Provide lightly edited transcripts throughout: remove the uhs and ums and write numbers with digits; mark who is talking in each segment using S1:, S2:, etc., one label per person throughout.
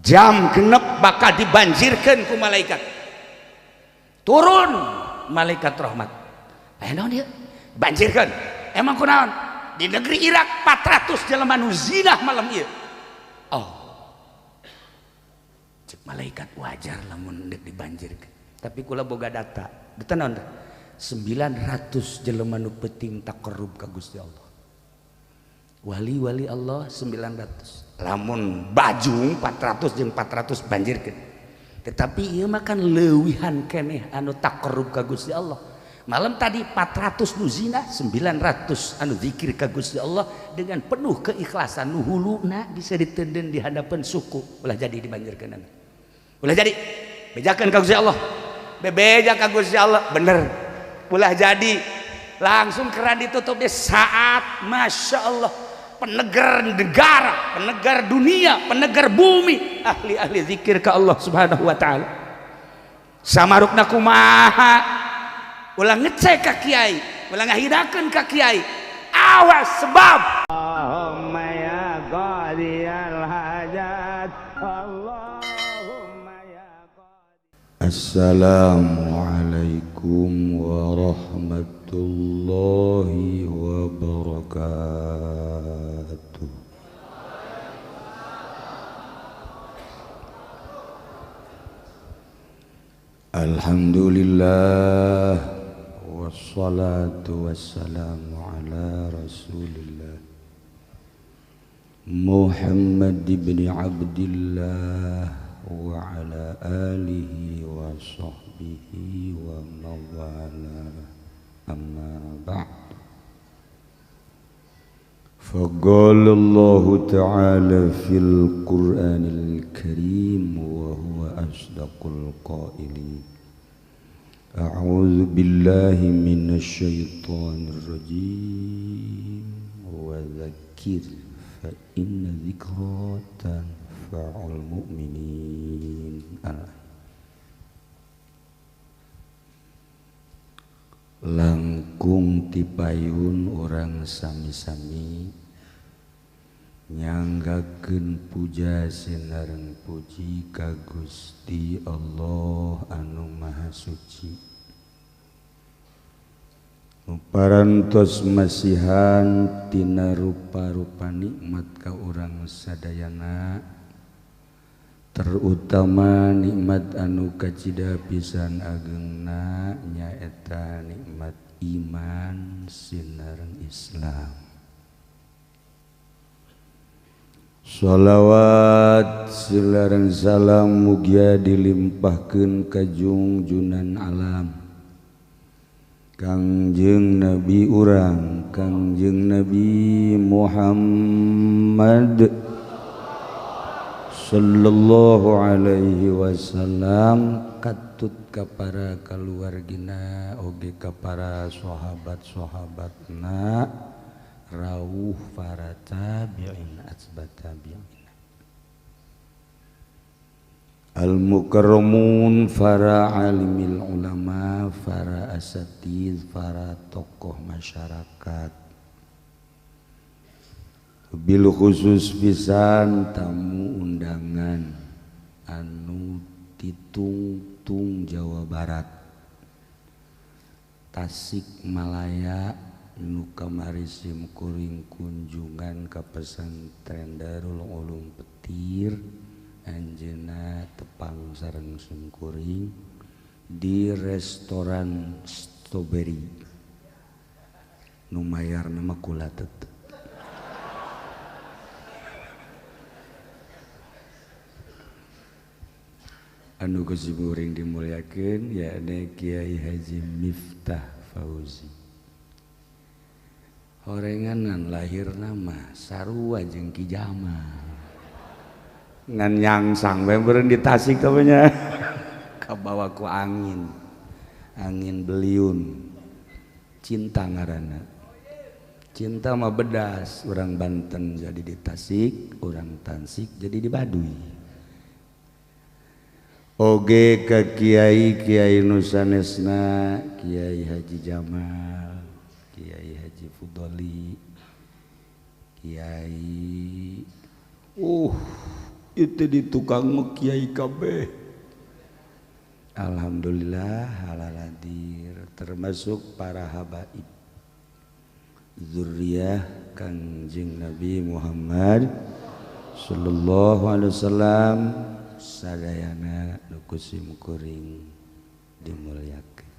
S1: Jam 6 bakal dibanjirkan ku malaikat. Turun malaikat rahmat. Aya naon ieu? Banjirkan. Emang kunaon? Di negeri Irak 400 jelema nu zinah malam ieu. Oh. Cek malaikat wajar lamun deuk dibanjirkeun. Tapi kula boga data. Data naon teh? 900 jelema nu peuting taqarrub ka Gusti Allah. Wali-wali Allah 900. Lamun bajung 400 jeung 400 banjirkeun. Tetapi ieu mah kan leuwihan keneh anu taqarrub ka Gusti Allah. Malam tadi 400 nu zina, 900 anu zikir ka Gusti Allah dengan penuh keikhlasan nu huluna bisa ditenden di hadapan suku. Ulah jadi dibanjirkeun. Ulah jadi. Bejakeun ka Gusti Allah. Bebeja ka Gusti Allah, bener. Ulah jadi. Langsung keran ditutup di saat Masya Allah. Penegar negara, penegar dunia, penegar bumi, ahli-ahli zikir ke Allah Subhanahu wa taala. Samarukna kumaha? Ulah ngecek ka kiai, ulah ngahirakeun ka kiai. Awas sebab
S2: Allahumma ya qadiyal hajat, Allahumma ya qadi.
S3: Assalamualaikum warahmatullahi wabarakatuh. Alhamdulillah wassalatu wassalamu ala Rasulillah Muhammad ibn Abdillah wa ala alihi wa sahbihi wa mawala, amma ba'd. Faqala Allah ta'ala fil Qur'anil Karim wa huwa asdaqul qailin. A'udzu billahi minasy syaithanir rajim. Wa dzakkir fa inna dzikra tanfa'ul mu'minin. Langkung tipayun orang sami-sami nyanggakeun puja sinareng puji ka Gusti Allah anu Maha Suci. Parantos masihan tina rupa-rupa nikmat ka urang sadayana, terutama nikmat anu kacida pisan agengna nyaeta nikmat iman sinareng Islam. Shalawat silareng salam mugia dilimpahkeun ka jungjunan alam Kangjeng Nabi urang, Kangjeng Nabi Muhammad sallallahu alaihi wasallam, katut ka para kaluargina oge ka para sahabat-sahabatna, rawuh para tabi'in atba tabi'in, al-mukarramun, para alimil ulama, para asatiz, para tokoh masyarakat, bil khusus pisan tamu undangan anu titungtung Jawa Barat, Tasikmalaya, nu kamari sim kuring kunjungan ka pesantren Darul Ulum Petir, anjeunna tepang sareng simkuring di restoran Strawberry nu mayarna mah kula tetep. Anu ku simkuring dimuliakeun yakni Kiai Haji Miftah Fauzi. Horenganan lahirna mah sarua jeung Ki Jamal. Ngan nyangsang we beureun di Tasik teh nya. Kabawa ku angin. Angin beliun. Cinta ngaranna. Cinta mah bedas, urang Banten jadi di Tasik, urang Tasik jadi di Baduy. Oge ka kiai kiai nu sanesna, Kiai Haji Jamal, Kiai Haji Fudoli, Kiai Itu di tukang mah kiai kabeh. Alhamdulillah halal hadir termasuk para habaib zurriyah Kangjeng Nabi Muhammad sallallahu alaihi wasallam sadayana nu ku simkuring dimuliakeun.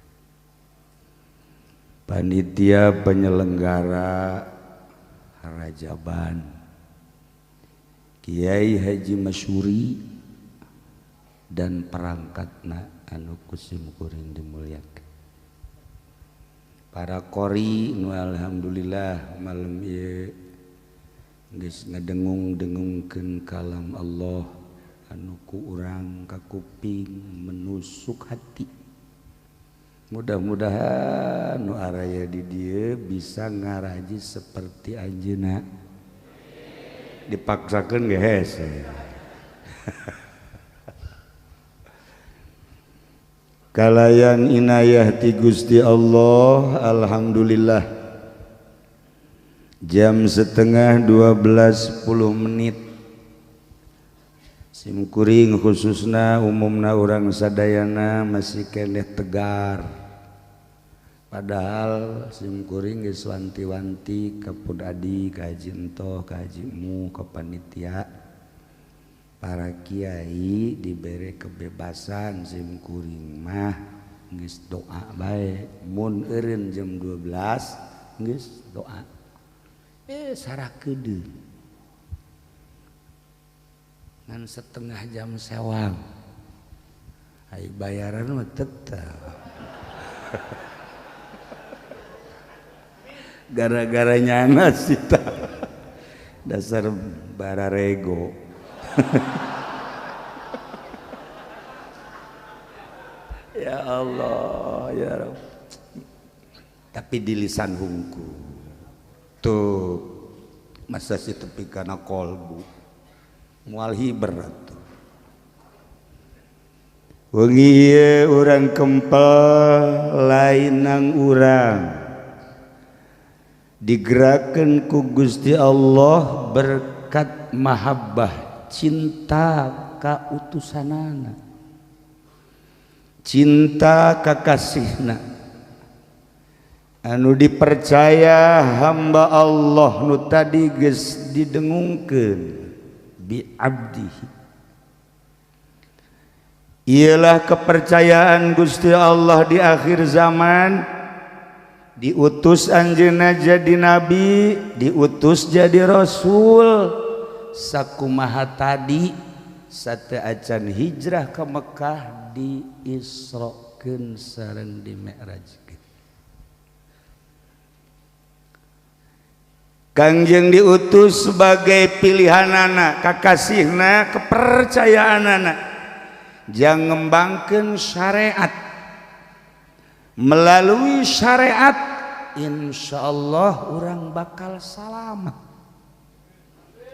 S3: Panitia penyelenggara Rajaban Kiai Haji Masyuri dan perangkatna anu ku simkuring dimuliakeun. Para qori nu alhamdulillah malam ieu geus ngadengung-dengungkeun kalam Allah anu ku urang ka kuping menusuk hati. Mudah-mudahan nu araya di dieu bisa ngaraji seperti anjeunna. Dipaksakeun ge hese. Kalayan inayah ti Gusti Allah, alhamdulillah jam 11:30 simkuring khususna umumna urang sadayana masih keneh tegar. Padahal simkuring geus wanti-wanti ka pun adi, ka haji entoh, ka haji mu, ka panitia, para kiai diberi kebebasan simkuring mah geus doa bae. Mun eureun jam 12 geus doa. Sarah kedeung ngan setengah jam sewang ai bayaran mah tetep. Gara-gara nyana sita dasar bararego. Ya Allah ya Rabb. Tapi di lisan hungku tuh masa si tepi kana kolbu mual hiber atuh. Wengi ieu urang kempel lainang urang digerakkeun ku Gusti Allah berkat mahabbah cinta ka utusanana, cinta ka kasihna anu dipercaya hamba Allah nu tadi geus didengungkeun bi abdihi. Ialah kepercayaan Gusti Allah di akhir zaman, diutus anjeunna jadi nabi, diutus jadi rasul. Sakumaha tadi sateuacan hijrah ke Mekah diisrokeun sareng dimi'rajkeun. Kangjeng diutus sebagai pilihanana, kakasihna, kepercayaanana jang ngembangkeun syariat. Melalui syariat insyaallah urang bakal salamet.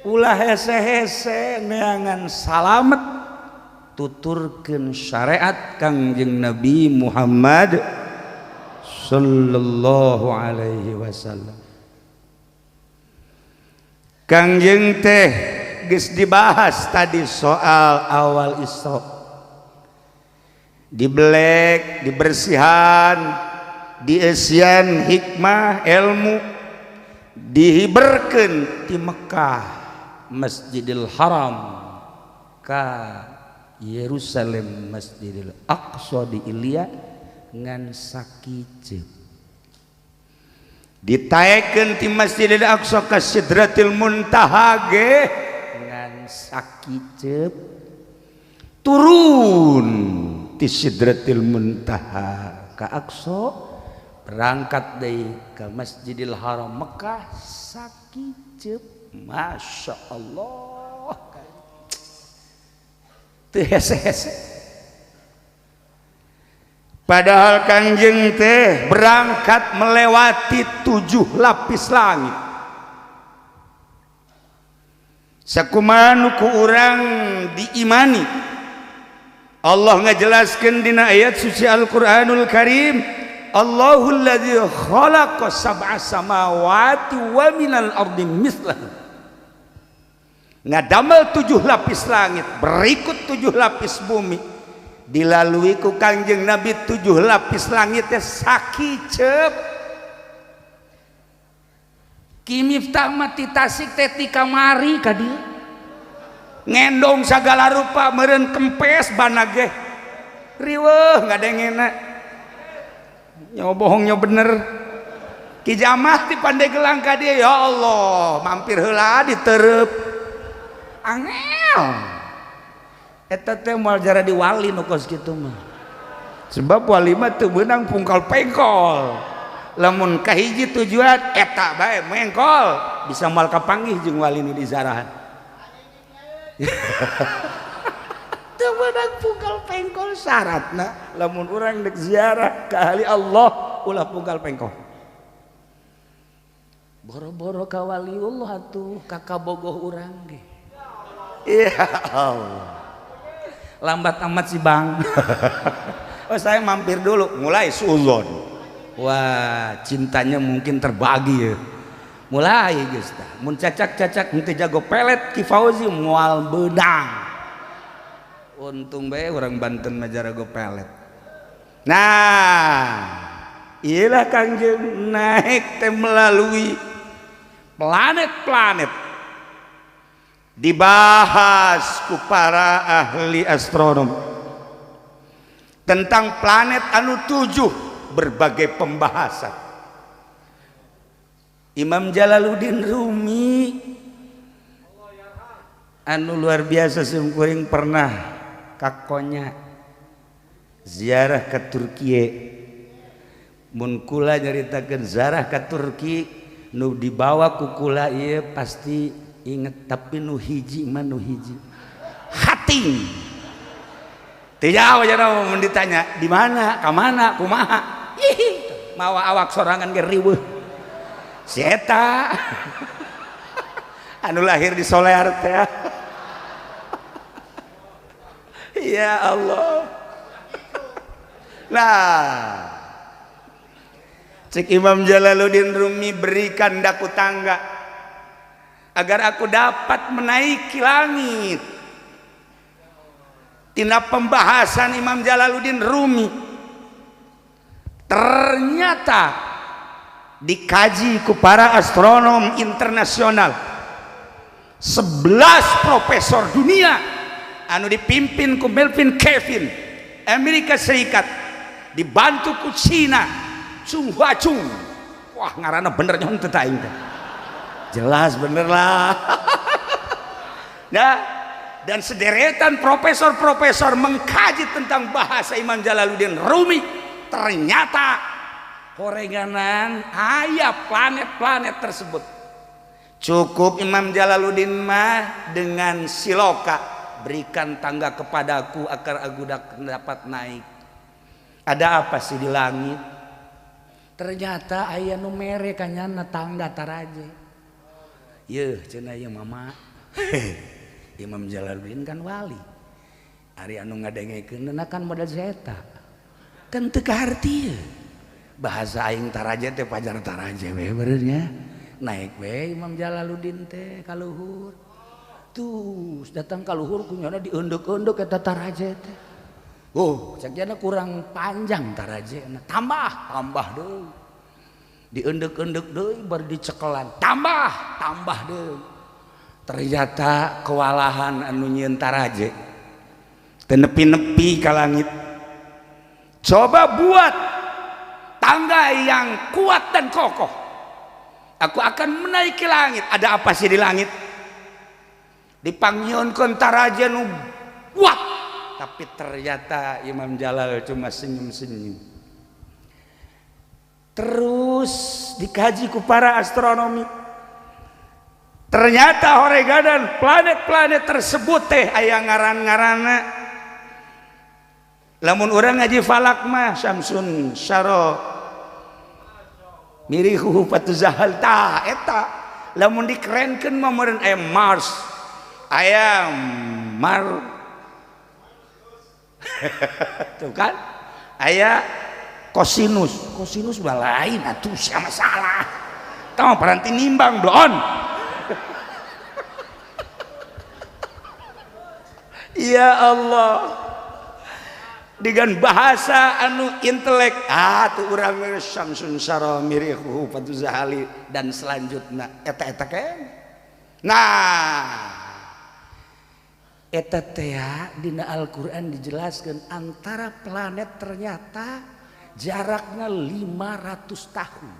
S3: Ulah hese-hese neangan salamet, tuturkeun syariat Kangjeng Nabi Muhammad sallallahu alaihi wasallam. Kangjeng teh geus dibahas tadi soal awal Isra. Dibelek, dibersihan, diesian hikmah, ilmu, dihiberkeun di Mekah, Masjidil Haram ka Yerusalem, Masjidil Aqsa di Ilya ngan sakiceup. Ditaekeun ti Masjidil Aqsa ka Sidratil Muntaha ge ngan sakiceup, turun ti Sidratil Muntaha ka Aqsa, berangkat deui ka Masjidil Haram Mekah sakiceup. Masya Allah, teu hese-hese. Padahal Kangjeng teh berangkat melewati 7 lapis langit. Sakumaha nu ku urang diimani. Allah ngajelaskeun dina ayat suci Al-Qur'anul Karim, Allahul ladzi khalaqa sab'a samawati wa minal ardi mithlahu. Ngadamel 7 lapis langit, berikut 7 lapis bumi. Dilalui ku Kangjeng Nabi 7 lapis langit teh sakicep.
S1: Ki Miftah mah ti Tasik teh ti kamari ka dieu.
S3: Ngendong sagala rupa meureun kempes bana ge. Riweuh ngadengena. Nyo bohong nyo bener. Ki Jamah ti Pandeglang ka dieu, ya Allah, mampir heula diterep. Angel eta teh moal jara di wali nu kos kitu mah. Sebab wali mah teu beunang pungkal pengkol. Lamun kahiji tujuan eta bae mengkol, bisa moal kapanggih jeung wali nu dizarahan. Teu beunang pungkal pengkol syaratna lamun urang deuk ziarah ka ahli Allah ulah pungkal pengkol.
S1: Boro-boro ka waliullah atuh ka kabogoh urang ge.
S3: Ya Allah. Lambat amat sih bang. Oh saya mampir dulu, mulai suuzon. Wah cintanya mungkin terbagi ya. Mulai geus tah. Mun cacak-cacak henteu jago pelet Ki Fauzi moal beunang. Untung bae urang Banten mah jarago pelet. Nah, iyalah Kangjeng naik teh melalui planet-planet. Dibahas ku para ahli astronom tentang planet anu 7, berbagai pembahasan. Imam Jalaluddin Rumi anu luar biasa simkuring pernah kakonya ziarah ke Turki. Mun kula nyaritakeun ziarah ke Turki nu dibawa ku kula ieu pasti inget, tapi nu hiji mah nu hiji hating teu jauh jana mun ditanya di mana ka mana kumaha, ih mawa awak sorangan ge riweuh si eta anu lahir di Solear teh. Ya Allah. Nah cek Imam Jalaluddin Rumi, berikan daku tangga agar aku dapat menaiki langit. Tina pembahasan Imam Jalaluddin Rumi ternyata dikaji ku para astronom internasional, 11 profesor dunia anu dipimpin ku Melvin Kevin Amerika Serikat, dibantu ku Cina Chung Hua Chung. Wah ngaranna bener nyon teu aing teh. Jelas bener lah. Nah, dan sederetan profesor-profesor mengkaji tentang bahasa Imam Jalaluddin Rumi, ternyata horenganan aya planet-planet tersebut. Cukup Imam Jalaluddin mah dengan siloka, berikan tangga kepadaku agar aku dapat naik. Ada apa sih di langit?
S1: Ternyata aya nu mere kanyana tangga taraje. Yeuh cenah ieu mama. Imam Jalaluddin kan wali. Ari anu ngadengekeunna kan modal zeta. Kan teu kaharti. Bahasa aing taraje teh pajar taraje we beureun nya. Naik we Imam Jalaluddin teh ka luhur. Tuh datang ka luhur kunyana dieundek-eundek eta taraje teh. Oh, cek jana kurang panjang taraje. Tambah, tambah deui. Diendek-endek deui baru dicekelan, tambah, tambah deui. Ternyata kewalahan anu nyieun taraje. Teu nepi-nepi ka langit.
S3: Coba buat tangga yang kuat dan kokoh. Aku akan menaiki langit. Ada apa sih di langit? Dipanggieunkeun taraje nu kuat. Tapi ternyata Imam Jalal cuma senyum-senyum. Terus dikaji ku para astronomi. Ternyata horegadan planet-planet tersebut teh aya ngaran-ngaranna. Lamun urang ngaji falak mah Syamsun Syaro mirihu patuzahal ta eta. Lamun dikerenkeun mah meureun aya Mars, aya Mar tuh kan aya kosinus, kosinus mah lain atuh sia masalah. Tah paranti nimbang blon. Ya Allah, dengan bahasa anu intelek tuh urang Syamsun Syara mirihu Fatuzahali dan selanjutnya eta-eta keneh. Nah, eta teh dina Al-Qur'an dijelaskan antara planet ternyata jaraknya 500 tahun.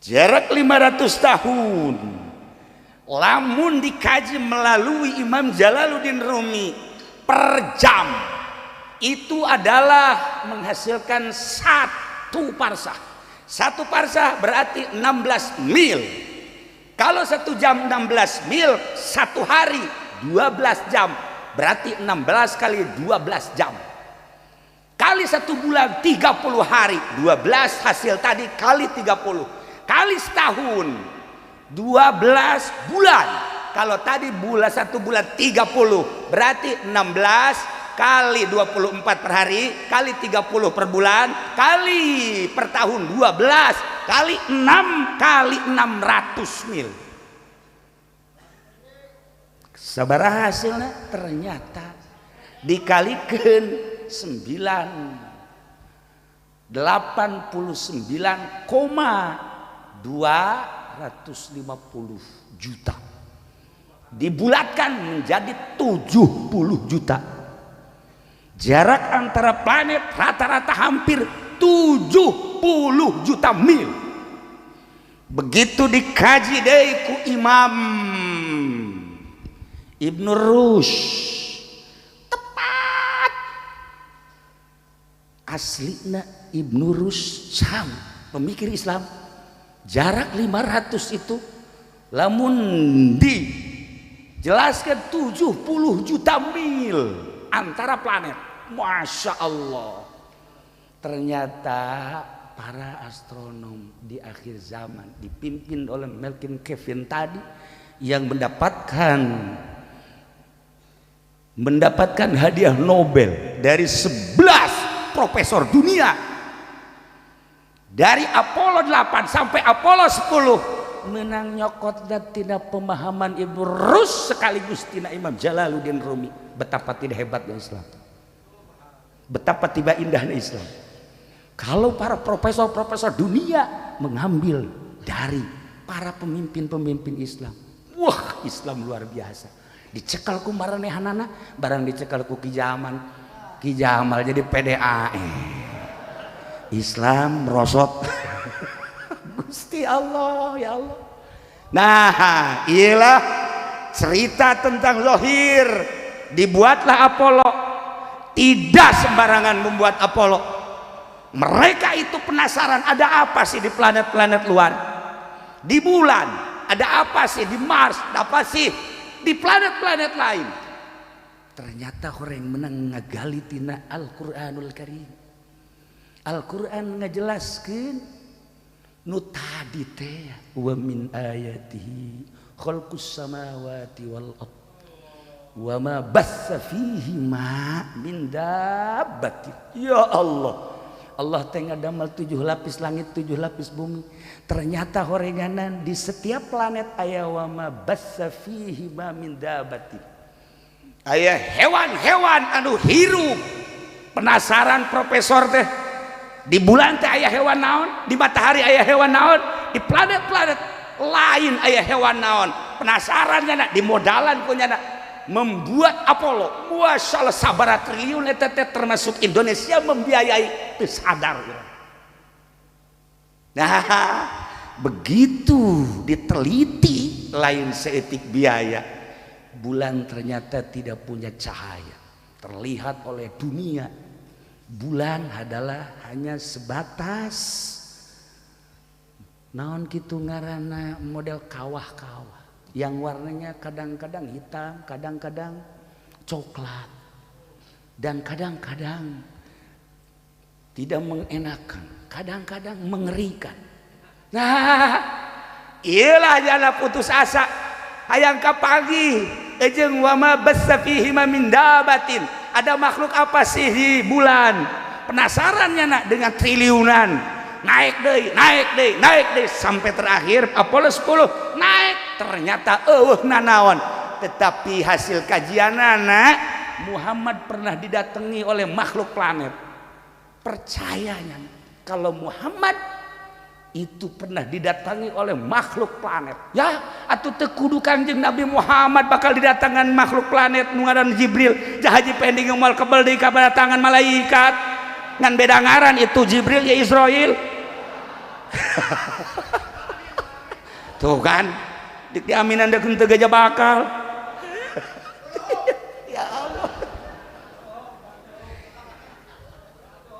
S3: Jarak 500 tahun. Lamun dikaji melalui Imam Jalaluddin Rumi per jam itu adalah menghasilkan 1 parsah. 1 parsah berarti 16 mil. Kalau 1 jam 16 mil, 1 hari 12 jam, berarti 16 kali 12 jam. Kali 1 bulan 30 hari, 12 hasil tadi kali 30. Kali setahun 12 bulan. Kalau tadi bulan 1 bulan 30, berarti 16 kali 24 per hari, kali 30 per bulan, kali per tahun 12, kali 6 kali 600 mil. Sabaraha hasilnya? Ternyata dikalikan 89,250 juta. Dibulatkan menjadi 70 juta. Jarak antara planet rata-rata hampir 70 juta mil. Begitu dikaji deui ku Imam Ibnu Rushd, tepat aslina Ibnu Rushd sam pemikir Islam. Jarak 500 itu lamun dijelaskan 70 juta mil antara planet. Masya Allah. Ternyata para astronom di akhir zaman dipimpin oleh Melvin Kevin tadi yang mendapatkan hadiah Nobel dari 11 profesor dunia. Dari Apollo 8 sampai Apollo 10 menang nyokot dan tidak pemahaman Ibnu Rushd sekaligus tina Imam Jalaluddin Rumi. Betapa tidak hebatnya Islam, betapa tiba indahnya Islam. Kalau para profesor-profesor dunia mengambil dari para pemimpin-pemimpin Islam, wah Islam luar biasa. Dicekal ku maranehanana, barang dicekal ku Ki Jamal, Ki Jamal jadi PDAE. Islam merosot. Gusti Allah, ya Allah. Nah, iyalah cerita tentang lohir. Dibuatlah Apollo. Tidak sembarangan membuat Apollo. Mereka itu penasaran ada apa sih di planet-planet luar. Di bulan, ada apa sih di Mars, apa sih di planet-planet lain. Ternyata orang menang ngagali tina Al-Qur'anul Karim. Al-Qur'an ngajelaskeun nu tadi teh wa min ayatihi khalqus samawati wal ard wa ma bassa fihi ma min dabbatin. Ya Allah, Allah teh ngadamel 7 lapis langit, 7 lapis bumi. Ternyata horenganan di setiap planet aya wa ma bassa fihi ma min dabbatin. Aya hewan-hewan anu hirup. Penasaran profesor teh, di bulan teh aya hewan naon, di matahari aya hewan naon, di planet-planet lain aya hewan naon. Penasaran nyana, di modalan ku nyana membuat Apollo. Masyaallah sabaraha triliun eta teh termasuk Indonesia membiayai, teu sadar urang. Nah, begitu diteliti lain seetik biaya. Bulan ternyata tidak punya cahaya, terlihat oleh dunia. Bulan adalah hanya sebatas naon kitu ngaranna model kawah-kawah yang warnanya kadang-kadang hitam, kadang-kadang coklat, dan kadang-kadang tidak mengenakan, kadang-kadang mengerikan. Nah, iyalah jana putus asa. Hayang kapagi jeung wa ma bassa fihi ma min dabatin. Ada makhluk apa sih di bulan? Penasarannya nak dengan triliunan. Naik deui, naik deui, naik deui sampai terakhir Apollo 10 naik, ternyata eueuh nanaon.
S1: Tetapi hasil kajian anak Muhammad pernah didatangi oleh makhluk planet. Percayanya kalau Muhammad itu pernah didatangi oleh makhluk planet. Ya, atuh teu kudu Kangjeng Nabi Muhammad bakal didatangan makhluk planet nu ngaran Jibril. Jahaji pending moal kebel deui kabadatangan malaikat. Ngan beda ngaran itu Jibril ya Israil. Tuh kan, dik diaminan deuk henteu gajah bakal. Ya Allah.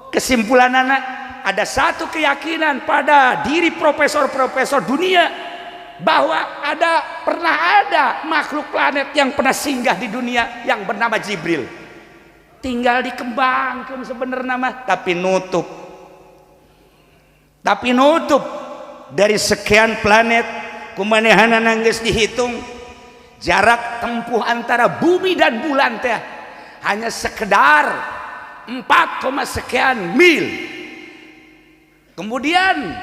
S1: Kesimpulan anak, ada satu keyakinan pada diri profesor-profesor dunia bahwa ada pernah ada makhluk planet yang pernah singgah di dunia yang bernama Jibril. Tinggal dikembangkan sebenarnya mah, tapi nutup. Tapi nutup dari sekian planet kumanehanana geus dihitung jarak tempuh antara bumi dan bulan teh hanya sekedar 4, sekian mil. Kemudian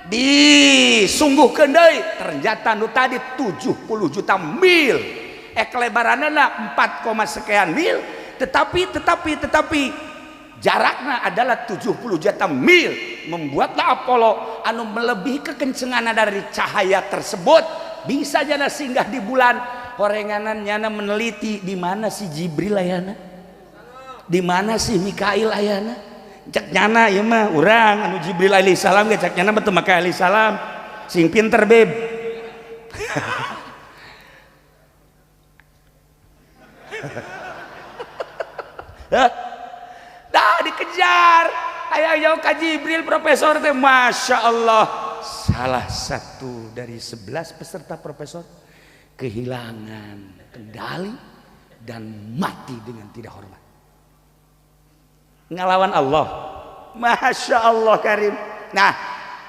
S1: disungguhkeun deui ternyata nu tadi 70 juta mil. Kelebaranna 4, sekian mil, tetapi jaraknya adalah 70 juta mil. Membuatlah Apollo anu melebihi kekencengan dari cahaya tersebut bisa jana singgah di bulan. Horenganan nyana meneliti di mana si Jibril ayana, di mana si Mikail ayana. Cek nyana ieu mah urang anu Jibril alaihi salam ge cek nyana mah teu make alaihi salam. Sing pinter beb. Dah dikejar. Hayang jauh ka Jibril profesor teh Masya Allah. Salah satu dari 11 peserta profesor kehilangan kendali dan mati dengan tidak hormat. Ngelawan Allah. Masya Allah Karim. Nah,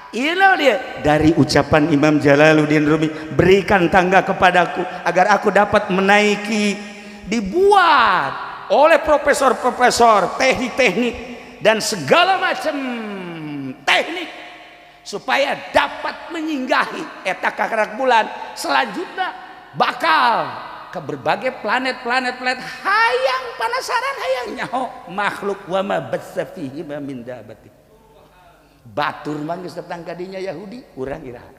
S1: inilah dia dari ucapan Imam Jalaluddin Rumi, berikan tangga kepadaku agar aku dapat menaiki. Dibuat oleh profesor-profesor teknik-teknik dan segala macam teknik supaya dapat menyinggahi eta kakarak bulan. Selanjutnya bakal ke berbagai planet-planet planet. Hayang penasaran, hayang nyaho makhluk wa ma batsa fihi ma min dabati. Batur mah geus datang ka dinya Yahudi, urang iraha.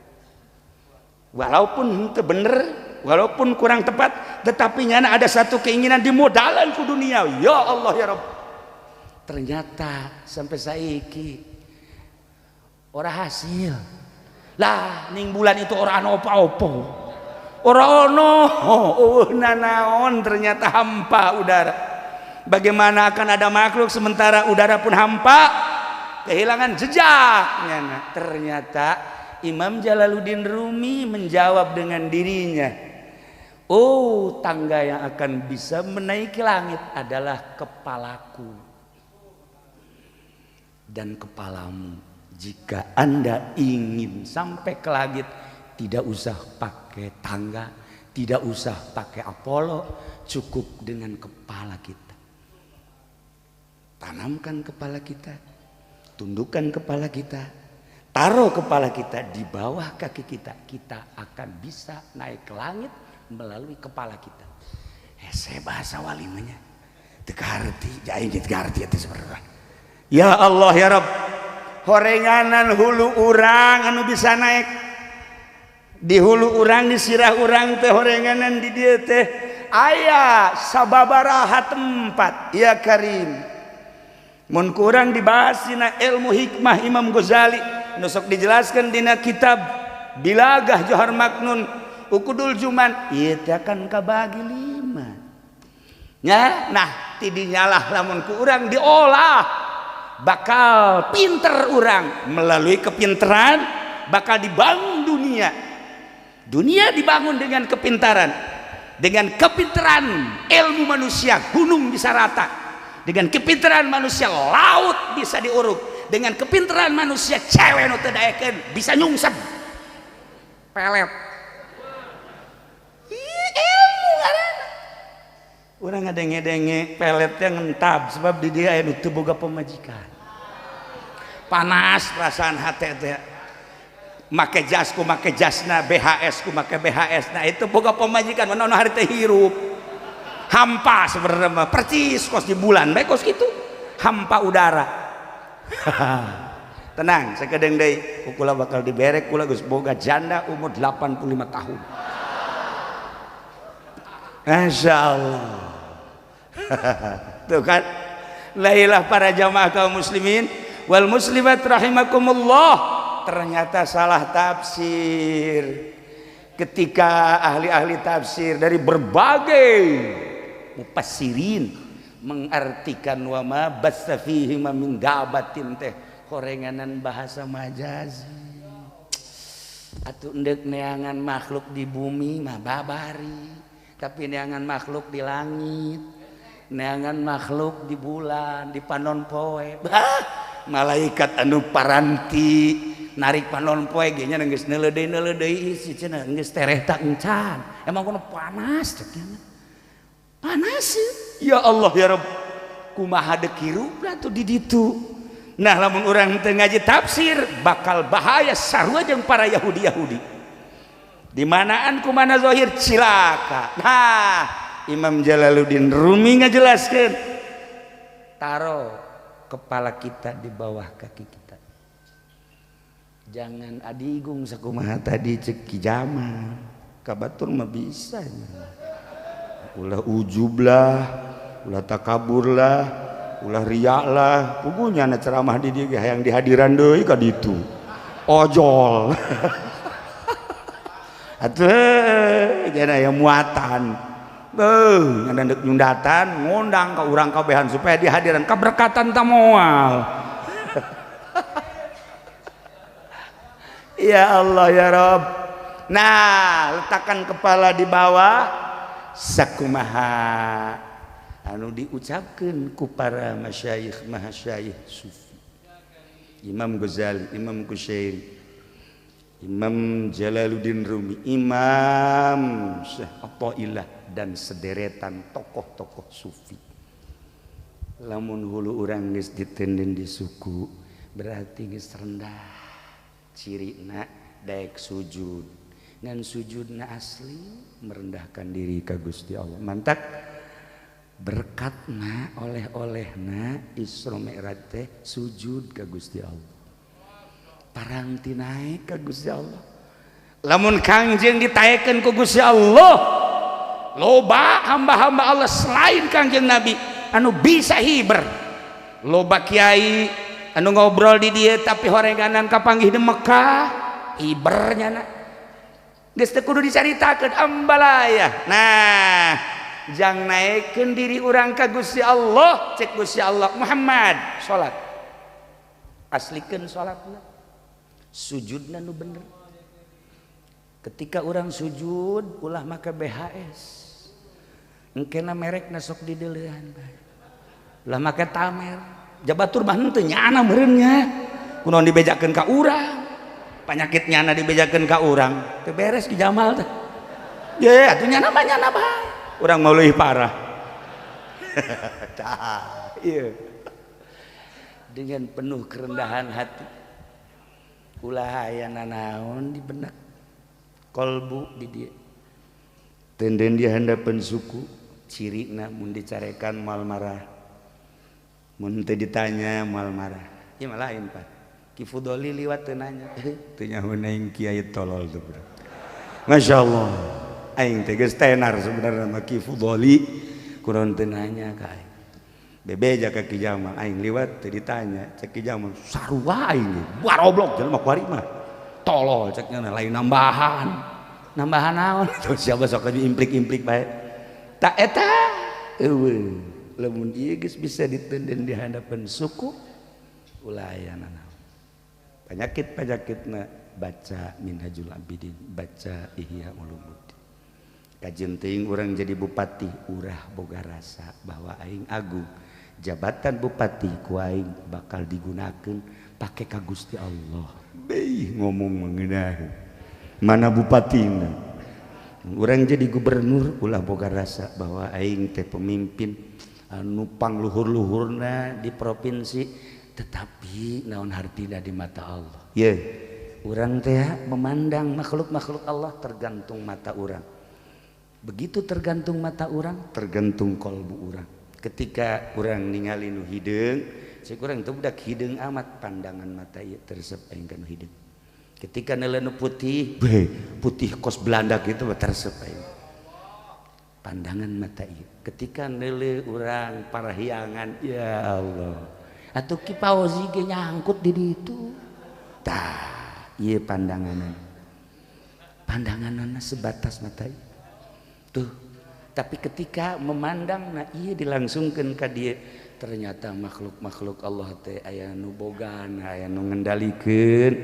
S1: Walaupun henteu bener, walaupun kurang tepat, tetapi nyana ada satu keinginan dimodalan ku dunia. Ya Allah ya Rabb. Ternyata sampai saiki ora hasil. Lah ning bulan itu ora ana apa-apa. Ora ono, oh nanaon, ternyata hampa udara. Bagaimana akan ada makhluk sementara udara pun hampa, kehilangan jejak. Ternyata Imam Jalaluddin Rumi menjawab dengan dirinya, oh tangga yang akan bisa menaiki langit adalah kepalaku dan kepalamu. Jika Anda ingin sampai ke langit, tidak usah pakai tangga, tidak usah pakai Apollo, cukup dengan kepala kita. Tanamkan kepala kita, tundukkan kepala kita, taruh kepala kita di bawah kaki kita, kita akan bisa naik ke langit melalui kepala kita. Hese bahasa walimanya, teu kaharti, aing teu kaharti eta sebenarnya. Ya Allah ya Rabb, horenganan hulu urang anu bisa naik. Di hulu urang, di sirah urang teh horenganan di dieu teh aya sababaraha tempat. Ya Karim, mun kurang dibahas dina ilmu hikmah Imam Ghazali, nu sok dijelaskan dina kitab Bilagah Johar Maknun Ukudul Juman, ieu teh akan kabagi 5 nya. Nah tidinyalah lamun ku urang diolah bakal pinter urang, melalui kepinteran bakal dibangun dunia. Dunia dibangun dengan kepintaran. Dengan kepintaran ilmu manusia gunung bisa rata. Dengan kepintaran manusia laut bisa diuruk. Dengan kepintaran manusia cewek nu teu daekeun bisa nyungsep pelet. Ih, ilmu ngaranna. Urang ngadenge-denge peletnya ngentab sebab di dia aya nu teu boga pamajikan. Panas perasaan hate teh. Make jas ku make jasna, BHS ku make BHS. Nah itu boga pemajikan mana hari teh hirup. Hampa sebenarnya mah, percis kos di bulan bae kos kitu. Hampa udara. Tenang, sakedeung deui kula bakal diberek kula geus boga janda umur 85 tahun. Masya Allah. Tuh kan. Lailah para jamaah kaum muslimin wal muslimat rahimakumullah. Ternyata salah tafsir. Ketika ahli-ahli tafsir dari berbagai mufassirin mengartikan wa ma bassa fihi min dabatin teh horenganan bahasa majazi. Atuh endek neangan makhluk di bumi mah babari, tapi neangan makhluk di langit, neangan makhluk di bulan, di panon poe. Bah, malaikat anu paranti narik panon poe ge nya geus neuleudeuy-neuleudeuy isi cenah geus tereh tak encan. Emang kono panas cek nya. Panas. Ya Allah ya Rabb. Kumaha deuk hirupna tuh di ditu. Nah lamun urang teu ngaji tafsir bakal bahaya sarua jeung para Yahudi-Yahudi. Di manaan kumana zahir cilaka. Nah, Imam Jalaluddin Rumi ngajelaskeun, taruh kepala kita di bawah kaki kita. Jangan adigung sakumaha tadi cek Ki Jamal. Ka batur mah bisa. Ulah ujub lah, ulah takabur lah, ulah riak lah. Pugunya na ceramah di dieu hayang dihadiran deui ka ditu. Ojol. Atuh jangan aya muatan. Beuh, ngan deuk nyundatan ngundang ka urang kabehan supaya dihadiran kaberkatan ta moal. Ya Allah ya Rabb. Nah, letakkan kepala di bawah sakumaha anu diucapkeun ku para masyayikh mahasyayikh sufi. Imam Ghazali, Imam Qushairi, Imam Jalaluddin Rumi, Imam Syekh Athaillah dan sederetan tokoh-tokoh sufi. Lamun hulu urang geus ditenden di suku berarti geus rendah. Cirina daek sujud, ngan sujudna asli merendahkan diri ka Gusti Allah. Mantak berkatna oleh-olehna Isra Mi'raj teh sujud ka Gusti Allah. Paranti naik ka Gusti Allah. Lamun Kangjeng ditaekeun ku Gusti Allah, loba hamba-hamba Allah selain Kangjeng Nabi anu bisa hiber. Loba kiai anu ngobrol di dia tapi horenganan kapanggih di Mekah hibernya na geus teu kudu dicaritakeun ambalaya. Nah, jang naekkeun diri urang ka Gusti Allah, cek Gusti Allah Muhammad salat. Aslikeun salatna. Sujudna nu bener. Ketika urang sujud ulah make BHS. Engkena merekna sok dideuleuan bae. Ulah make tamer. Jabatur mah henteu nyana meureun nya. Kunaon dibejakeun ka urang? Panyakit nyana dibejakeun ka urang. Teu beres Ki Jamal teh. Ye, atuh nyana mah nyana bae. Urang mau leuwih parah. Tah, ieu. Dengan penuh kerendahan hati. Ulah aya nanaon di benak. Kolbu di dieu. Tenden di handapeun suku, cirina mun dicarekan moal marah. Mun teu ditanya moal marah. Ieu mah lain, Pak. Ki Fudoli liwat teu nanya. Teu nyaho aing kiai tolol teh, bro. Masya Allah. Aing teh geus tenar sebenarnya mah Ki Fudoli kunaon teu nanya ka aing. Bebeja ka Ki Jamal, aing liwat teu ditanya. Cek Ki Jamal, sarua aing ge. Baroblok jelema kuari mah. Tolol cek nya lain nambahan. Nambahan naon? Tuh siapa sok implik-implik bae. Tak eta eueuh. Lamun ieu geus bisa ditenden di hadapan suku ulah aya nanaon. Penyakit-penyakitna baca Minhajul Abidin, baca Ihya Ulumuddin. Kajeun teuing urang jadi bupati, urah boga rasa bahwa aing agung. Jabatan bupati ku aing bakal digunakeun pake ka Gusti Allah. Beuh ngomong mengenai mana bupatina. Urang jadi gubernur ulah boga rasa bahwa aing teh pemimpin anu pangluhur-luhurna di provinsi, tetapi naon hartina di mata Allah. Ye, Urang teh memandang makhluk-makhluk Allah tergantung mata urang. Begitu tergantung mata urang, tergantung kolbu urang. Ketika urang ningali nu hideung, cek urang teh budak hideung amat, pandangan mata ieu teresep aing ka nu hideung. Ketika neuleuh nu putih, beh, putih kos Belanda gitu teresep aing. Pandangan mata ieu. Ketika neuleuh urang parahyangan, ya Allah. Atuh Ki Fauzi ge nyangkut di ditu. Tah, ieu pandanganna. Pandanganna sebatas mata ieu. Tuh. Tapi ketika memandang na ieu dilangsungkeun ka dieu, ternyata makhluk-makhluk Allah teh aya nu bogana, aya nu ngendalikeun.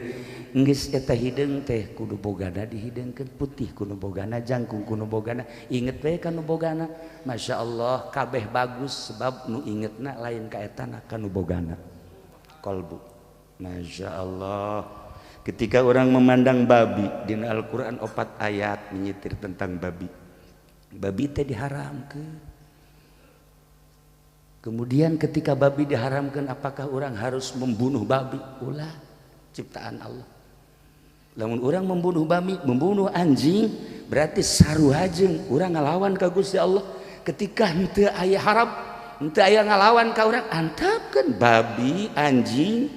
S1: Geus eta hideung teh kudu bogana dihideungkeun, putih kudu bogana, jangkung kudu bogana, inget we ka nu bogana. Masya Allah kabeh bagus sebab nu ingetna lain ka etana ka nu bogana. Kolbu. Masya Allah. Ketika orang memandang babi dina Al-Qur'an 4 ayat menyitir tentang babi. Babi teh diharamkeun. Kemudian ketika babi diharamkan, apakah orang harus membunuh babi? Ulah, ciptaan Allah. Lamun orang membunuh babi, membunuh anjing, berarti sarua jeung urang ngalawan ka Gusti Allah. Ketika henteu aya haram, henteu aya ngalawan ka urang, antepkeun babi, anjing,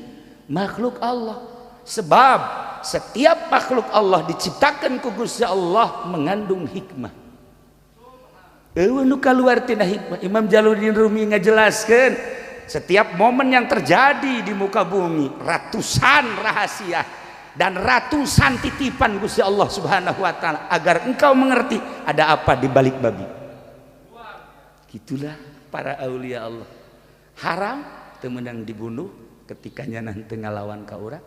S1: makhluk Allah. Sebab setiap makhluk Allah diciptakan ku Gusti Allah mengandung hikmah. Eueuh nu kaluar tina hikmah. Imam Jalaluddin Rumi ngajelaskeun setiap momen yang terjadi di muka bumi ratusan rahasia dan ratusan titipan Gusti Allah Subhanahu wa taala agar engkau mengerti ada apa di balik babi. Gitulah para aulia Allah. Haram teu meunang dibunuh ketika nyana teu ngalawan ka urang.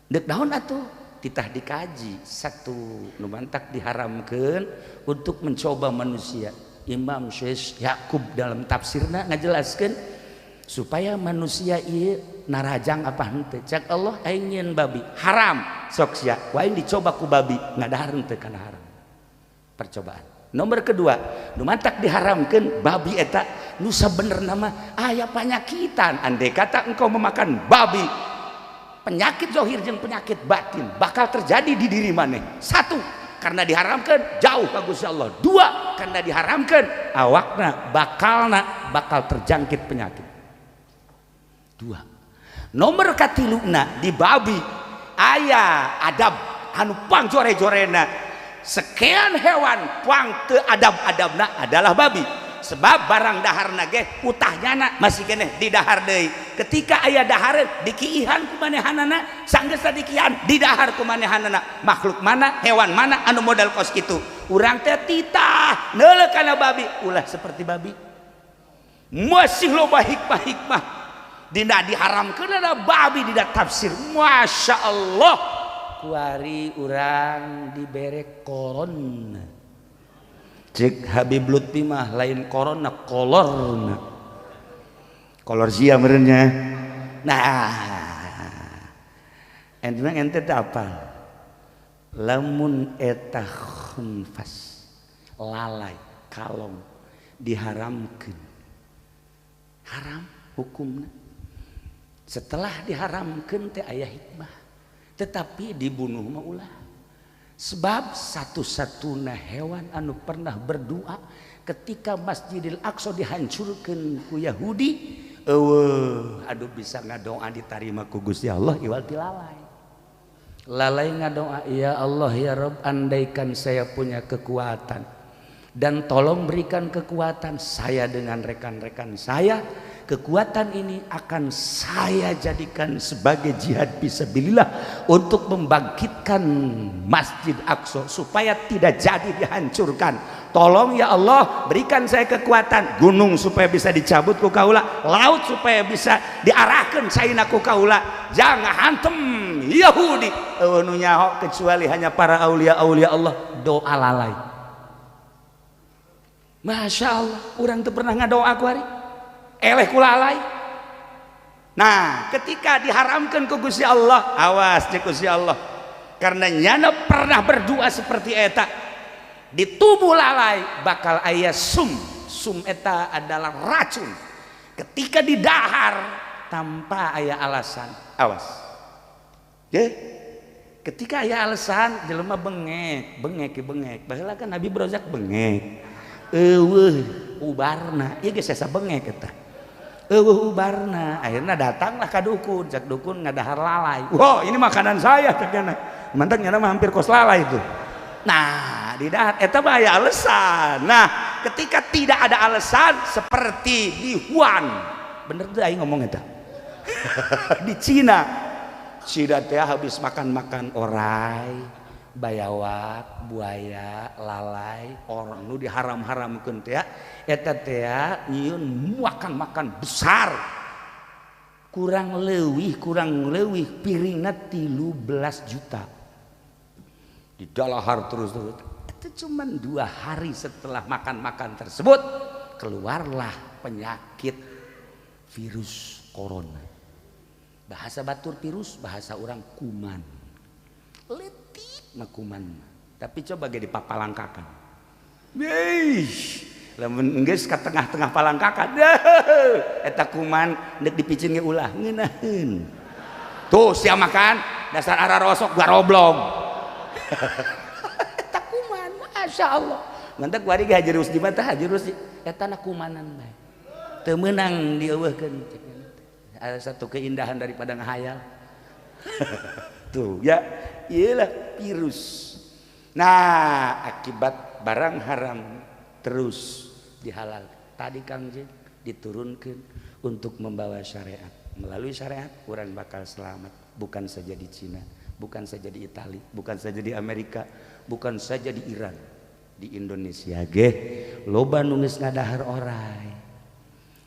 S1: Deuk naon atuh? Titah dikaji satu nu mantak diharamkeun untuk mencoba manusia. Imam Syekh Yakub dalam tafsirna ngajelaskeun supaya manusia ieu narajang apa henteu. Cek Allah aing nyieun babi haram sok sia, ku aing dicoba ku babi ngadahar henteu kana haram. Percobaan. Nomor kedua, nu mantak diharamkeun babi eta nu sabenerna mah aya panyakitan. Andai kata engkau memakan babi, penyakit zahir jeung penyakit batin bakal terjadi di diri maneh. Satu, karena diharamkan jauh ka Gusti Allah. Dua, karena diharamkan awakna bakalna bakal terjangkit penyakit. Dua. Nomor katiluna di babi aya adab anu pangjore-jorena. Sekian hewan pang teu adab-adabna adalah babi. Sebab barang daharna ge utahnyana masih keneh di dahar deui. Ketika aya dahareun dikiihan ku manehanana, sanggeusna dikiihan di dahar ku manehanana. Makhluk mana, hewan mana anu modal kos kitu. Urang teh titah neuleuh kana babi, ulah seperti babi. Masih loba hikmah-hikmah. Dina diharamkeun ada babi dina tafsir. Masya Allah. Kuari urang dibere korona. Cek Habib Lutfi mah lain korona, kolorna. Kolor sia merenya. Nah, ente mah ente teh apal. Lamun eta khunfas lalai kalong diharamkeun. Haram hukumna. Setelah diharamkeun teh aya hikmah. Tetapi dibunuh mah ulah. Sebab satu-satunya hewan anu pernah berdoa ketika Masjidil Aqsa dihancurkan ku Yahudi, eueuh aduh bisa ngadoa ditarima ku Gusti Allah iwal ti lalai. Lalai ngadoa, ya Allah ya Rabb, andaikan saya punya kekuatan dan tolong berikan kekuatan saya dengan rekan-rekan saya, kekuatan ini akan saya jadikan sebagai jihad fisabilillah untuk membangkitkan Masjid Aqsa supaya tidak jadi dihancurkan. Tolong ya Allah berikan saya kekuatan, gunung supaya bisa dicabut ku kaula, laut supaya bisa diarahkan caina ku kaula, jangan hantem Yahudi. Eueuh nu nyaho kecuali hanya para aulia-aulia Allah doa lalai. Masya Allah, urang teu pernah ngadoa ku hari. Eleh ku lalai. Nah, ketika diharamkan ku Gusti Allah, awas cek Gusti Allah. Karena nyana pernah berdoa seperti eta, di tubuh lalai bakal aya sum. Sum eta adalah racun. Ketika didahar tanpa aya alasan, awas. Ye? Ketika aya alasan jelema bengek, bengek bengek. Baheula kan Nabi Brozak bengek. Eueuh ubarna, ieu geus sesa bengek eta. Eueuh ubarna, akhirna datanglah ka dukun, cak dukun ngadahar lalai. Wah, ini makanan saya cak nyana. Mantap nyana mah hampir kos lalai itu. Nah, di dahar eta mah aya alasan. Nah, ketika tidak ada alasan seperti di Wuhan. Bener tuh aing ngomong eta. Di Cina. Cina teh habis makan-makan orai, bayawak, buaya, lalai, orang nu diharam-haramkeun teh eta teh nyieun makan-makan besar. Kurang leuwih piringna 13 juta. Di dalahar terus-terus. Itu cuman 2 hari setelah makan-makan tersebut keluarlah penyakit virus corona. Bahasa batur virus, bahasa orang kuman. Letik mah kuman. Tapi coba ge dipapalangkakan. Yeih, lamun geus ka tengah-tengah palangkakan. Eta kuman deuk dipicin ge ulah ngeunaheun. Tuh sia makan dasar ararosok garoblog. Eta kuman, Masya Allah. Mantak kuari ge haji Rusdi mah tah haji Rusdi eta na kumanan bae. Teu meunang dieuweuhkeun. Ada satu keindahan daripada ngahayal. Tuh ya, iyalah virus. Nah, akibat barang haram terus dihalal. Tadi Kang Jeng diturunkan untuk membawa syariat. Melalui syariat orang bakal selamat, bukan saja di Cina, bukan saja di Itali, bukan saja di Amerika, bukan saja di Iran, di Indonesia ge loba nu geus ngadahar orai,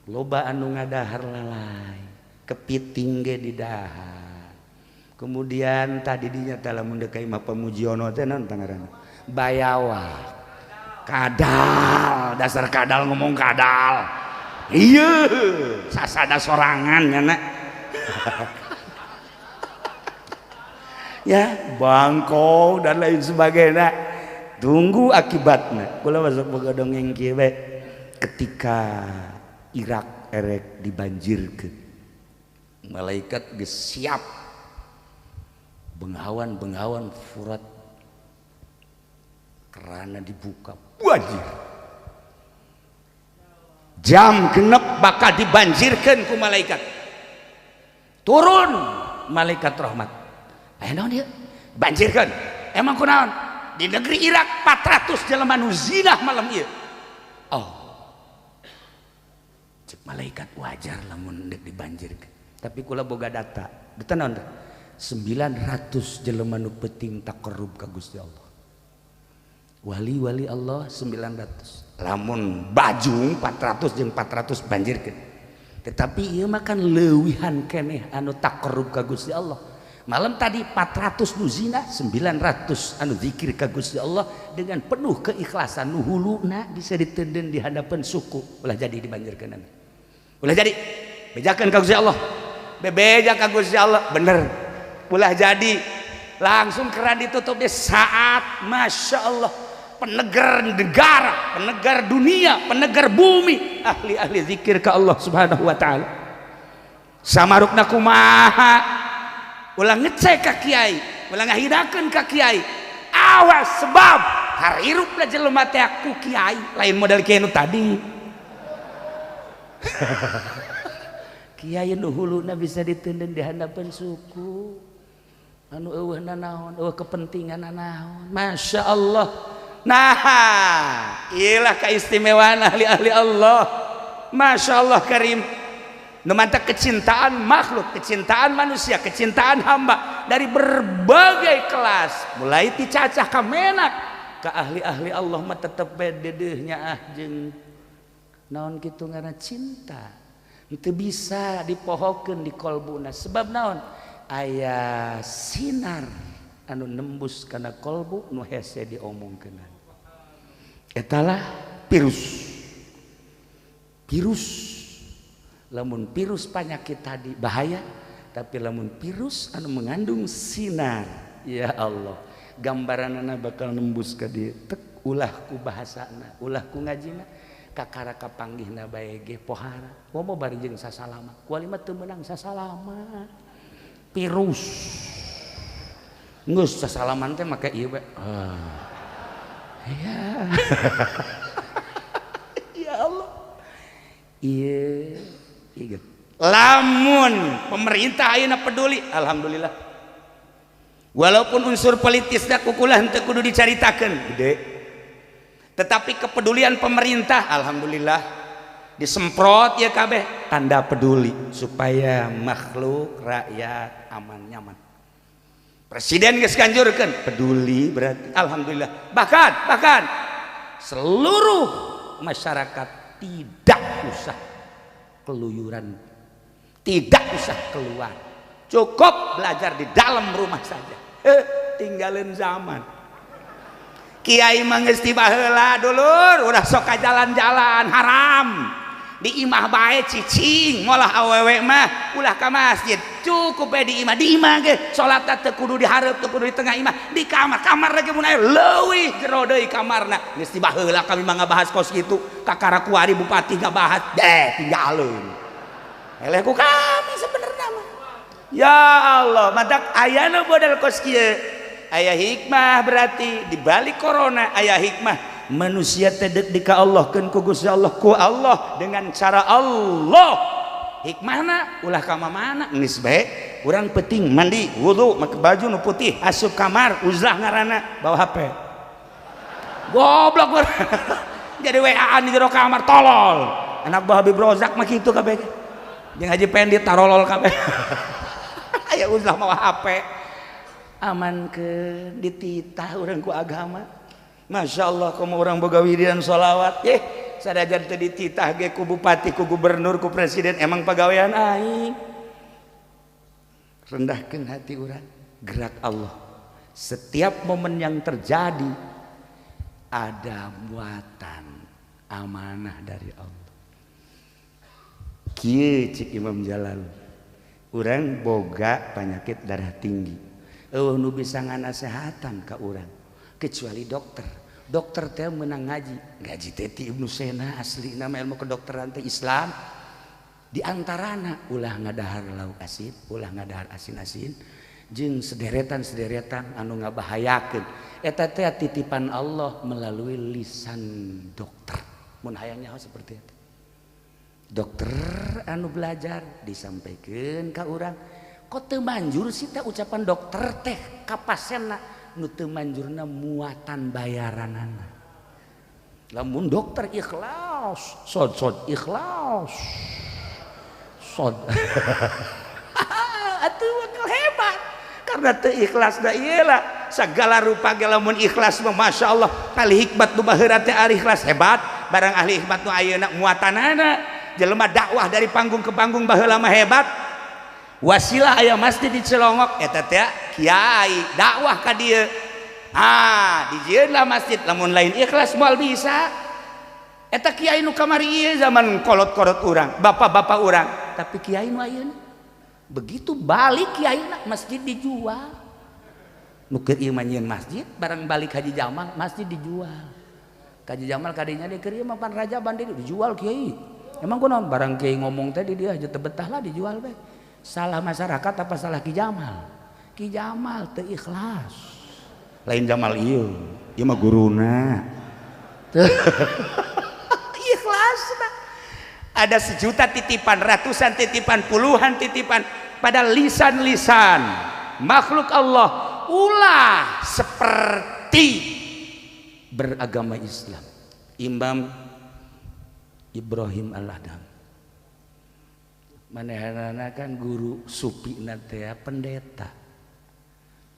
S1: loba anu ngadahar lalai, kepiting ge didahar. Kemudian tadi dinyata lamun deuk ka imah Pamujiono teh naon tangaranna? Bayawak. Kadal, dasar kadal ngomong kadal. Iya, sasada sorangan nyana. Ya, bangkong dan lain sebagainya. Tunggu akibatnya. Kula masuk boga dongeng kieu bae. Ketika Irak erek dibanjirkeun, malaikat geus siap bengawan-bengawan Furat kerana dibuka banjir. Jam genep bakal dibanjirkan ku malaikat. Turun malaikat rahmat. Aya naon ieu? Banjirkeun. Emang kunaon? Di negeri Irak 400 jelema nu zinah malam ieu. Oh. Cek malaikat wajar lamun deuk dibanjirkeun. Tapi kula boga data. Data naon teh? 900 jelema nu peuting taqarrub ka Gusti Allah. Wali-wali Allah 900. Lamun bajung 400 jeung 400 banjirkeun. Tetapi ieu mah kan leuwihan keneh anu taqarrub ka Gusti Allah. Malam tadi 400 nu zina, 900 anu zikir ka Gusti Allah dengan penuh keikhlasan nu huluna bisa ditenden di hadapan suku. Ulah jadi dibanjirkeun. Ulah jadi. Bejakeun ka Gusti Allah. Bebeja ka Gusti Allah, bener. Ulah jadi langsung keran ditutup di saat Masya Allah penegar negara, penegar dunia, penegar bumi, ahli-ahli zikir ke Allah Subhanahu wa ta'ala. Samarukna kumaha, ulah ngecek ka kiai, ulah ngahirakeun ka kiai. Awas sebab harirupna jelema teh ku kiai, lain model kiai nu tadi. Kiai nu huluna bisa ditenden di handapeun suku. Anu eueuhna naon, eueuh kepentinganna naon. Masya Allah. Nah, iyalah keistimewaan ahli-ahli Allah. Masya Allah karim. Nu mantak kecintaan makhluk, kecintaan manusia, kecintaan hamba dari berbagai kelas, mulai ti cacah ka menak ka ahli-ahli Allah mah tetep bae dedeuhnya ah jeung naon kitu ngaranna cinta. Teu bisa dipohokeun di kolbuna sebab naon? Aya sinar anu nembus kana kolbu nu hese diomongkeun. Etalah virus. Virus. Lamun virus penyakit tadi bahaya, tapi lamun virus anu mengandung sinar, ya Allah, gambaranana bakal nembus ka dieu. Tek ulah ku bahasana, ulah ku ngajina, kakara kapanggihna bae ge pohara. Komo bari jeung sasalama. Kuali mah teu meunang sasalama. Virus. Geus sasalaman teh make ieu bae. Ya. Ya Allah. Ieu ieu. Lamun pemerintah ayeuna peduli, alhamdulillah. Walaupun unsur politisna kukulah henteu kudu dicaritakeun, gede. Tetapi kepedulian pemerintah, alhamdulillah, disemprot ya kabeh, tanda peduli supaya makhluk rakyat aman nyaman. Presiden geus ganjurkeun, peduli berarti alhamdulillah. Bahkan bahkan seluruh masyarakat tidak usah keluyuran, tidak usah keluar, cukup belajar di dalam rumah saja. Tinggalin zaman kiai mah geus ti baheula dulur udah sok ka jalan-jalan haram di imah bae cicing molah awewe mah ulah ka masjid cukup bae di imah ge salat teu kudu di hareup teu kudu di tengah imah di kamar kamar lagi mun aya leuwih jero deui kamarna geus ti baheula kami mah ngabahas kos kitu kakara kuari bupati ngabahas deh tinggalin eleh ku kami sebenarnya mah. Ya Allah, matak aya nu model kos kieu aya hikmah berarti di balik corona aya hikmah. Manusia teh deuk di ka Allah keun ku Gusti Allah ku Allah dengan cara Allah. Hikmahna ulah ka mana geus bae urang penting mandi wudu make baju nu putih asup kamar uzlah ngaranna bawa HP. Goblok jadi WA-an di jero kamar tolol. Anak buah Habib Rozak mah kitu kabeh. Jeung Haji Pendi tarolol kabeh. Aya uzlah mawa HP. Amankeun dititah urang ku agama. Masya Allah komo orang boga wiridan sholawat yeh sadajan teu dititah ge ku bupati ku gubernur ku presiden emang pagawean aing. Rendahkeun hati urang, gerak Allah. Setiap momen yang terjadi ada muatan amanah dari Allah. Kieu cik Imam Jalal, urang boga penyakit darah tinggi. Eueuh nu bisa nganasehatan ka urang kecuali dokter. Dokter teh menang ngaji, ngaji teh ti Ibnu Sina asli nama ilmu kedokteran teh Islam. Di antarana ulah ngadahar lauk asin, ulah ngadahar asin-asin, jeung sederetan-sederetan anu ngabahayakeun. Eta teh titipan Allah melalui lisan dokter. Mun hayang nyaho seperti eta. Dokter anu belajar disampaikan ka urang, kok teu manjur sih teh ucapan dokter teh ka pasienna? Nu teu manjurna muatan bayaranana. Lamun dokter ikhlas, sod-sod ikhlas. Sod. Atuh bakal hebat. Karena teu ikhlas da ieu lah segala rupa ge lamun ikhlas mah masyaallah ahli hikmat nu baheula teh ahli ikhlas hebat, barang ahli hikmat nu ayeuna muatanana jelema dakwah dari panggung ke panggung baheula mah hebat. Wasilah aya masjid di Cilongok eta teh kiai dakwah ka dieu. Ah, dijieunlah masjid lamun lain ikhlas moal bisa. Eta kiai nu kamari ieu zaman kolot-kolot urang, bapak-bapak urang, tapi kiai nu ayeuna begitu balik kiai na masjid dijual. Nu keur ieu mah nyieun masjid, barang balik Haji Jamal masjid dijual. Haji Jamal kadinya deui keur ieu mah pan rajaban deui dijual kiai. Emang kunaon barang kiai ngomong teh di dia aja teu betah lah dijual bae. Salah masyarakat apa salah Ki Jamal? Ki Jamal teu ikhlas. Lain Jamal ieu, ieu mah guruna. Ikhlas nah. Ada sejuta titipan, ratusan titipan, puluhan titipan pada lisan-lisan makhluk Allah ulah seperti beragama Islam. Imam Ibrahim Al-Adham manehanana kan guru supi teh pendeta.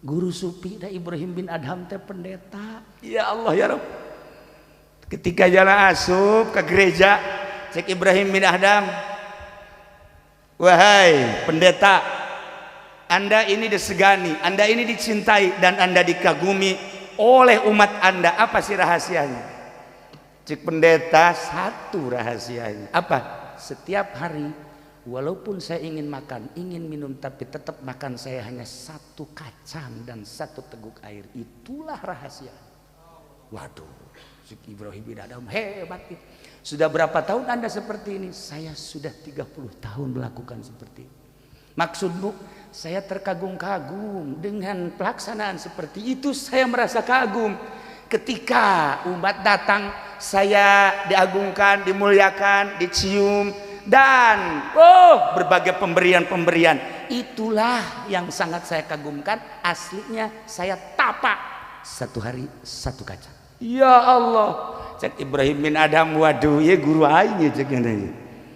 S1: Guru supi da Ibrahim bin Adham teh pendeta. Ya Allah ya Rabb. Ketika jalan asup ke gereja, cek Ibrahim bin Adham, wahai pendeta, Anda ini disegani, Anda ini dicintai dan Anda dikagumi oleh umat Anda. Apa sih rahasianya? Cek pendeta, satu rahasianya. Apa? Setiap hari walaupun saya ingin makan, ingin minum, tapi tetap makan saya hanya satu kacang dan satu teguk air. Itulah rahasia. Waduh, Ibrahim bin Adham hebat. Sudah berapa tahun Anda seperti ini? Saya sudah 30 tahun melakukan seperti ini. Maksudmu saya terkagum-kagum dengan pelaksanaan seperti itu, saya merasa kagum. Ketika umat datang, saya diagungkan, dimuliakan, dicium, dan oh berbagai pemberian-pemberian. Itulah yang sangat saya kagumkan. Aslinya saya tapak satu hari satu kacang. Ya Allah, cek Ibrahim bin Adam, waduh ya guru aing cek nya.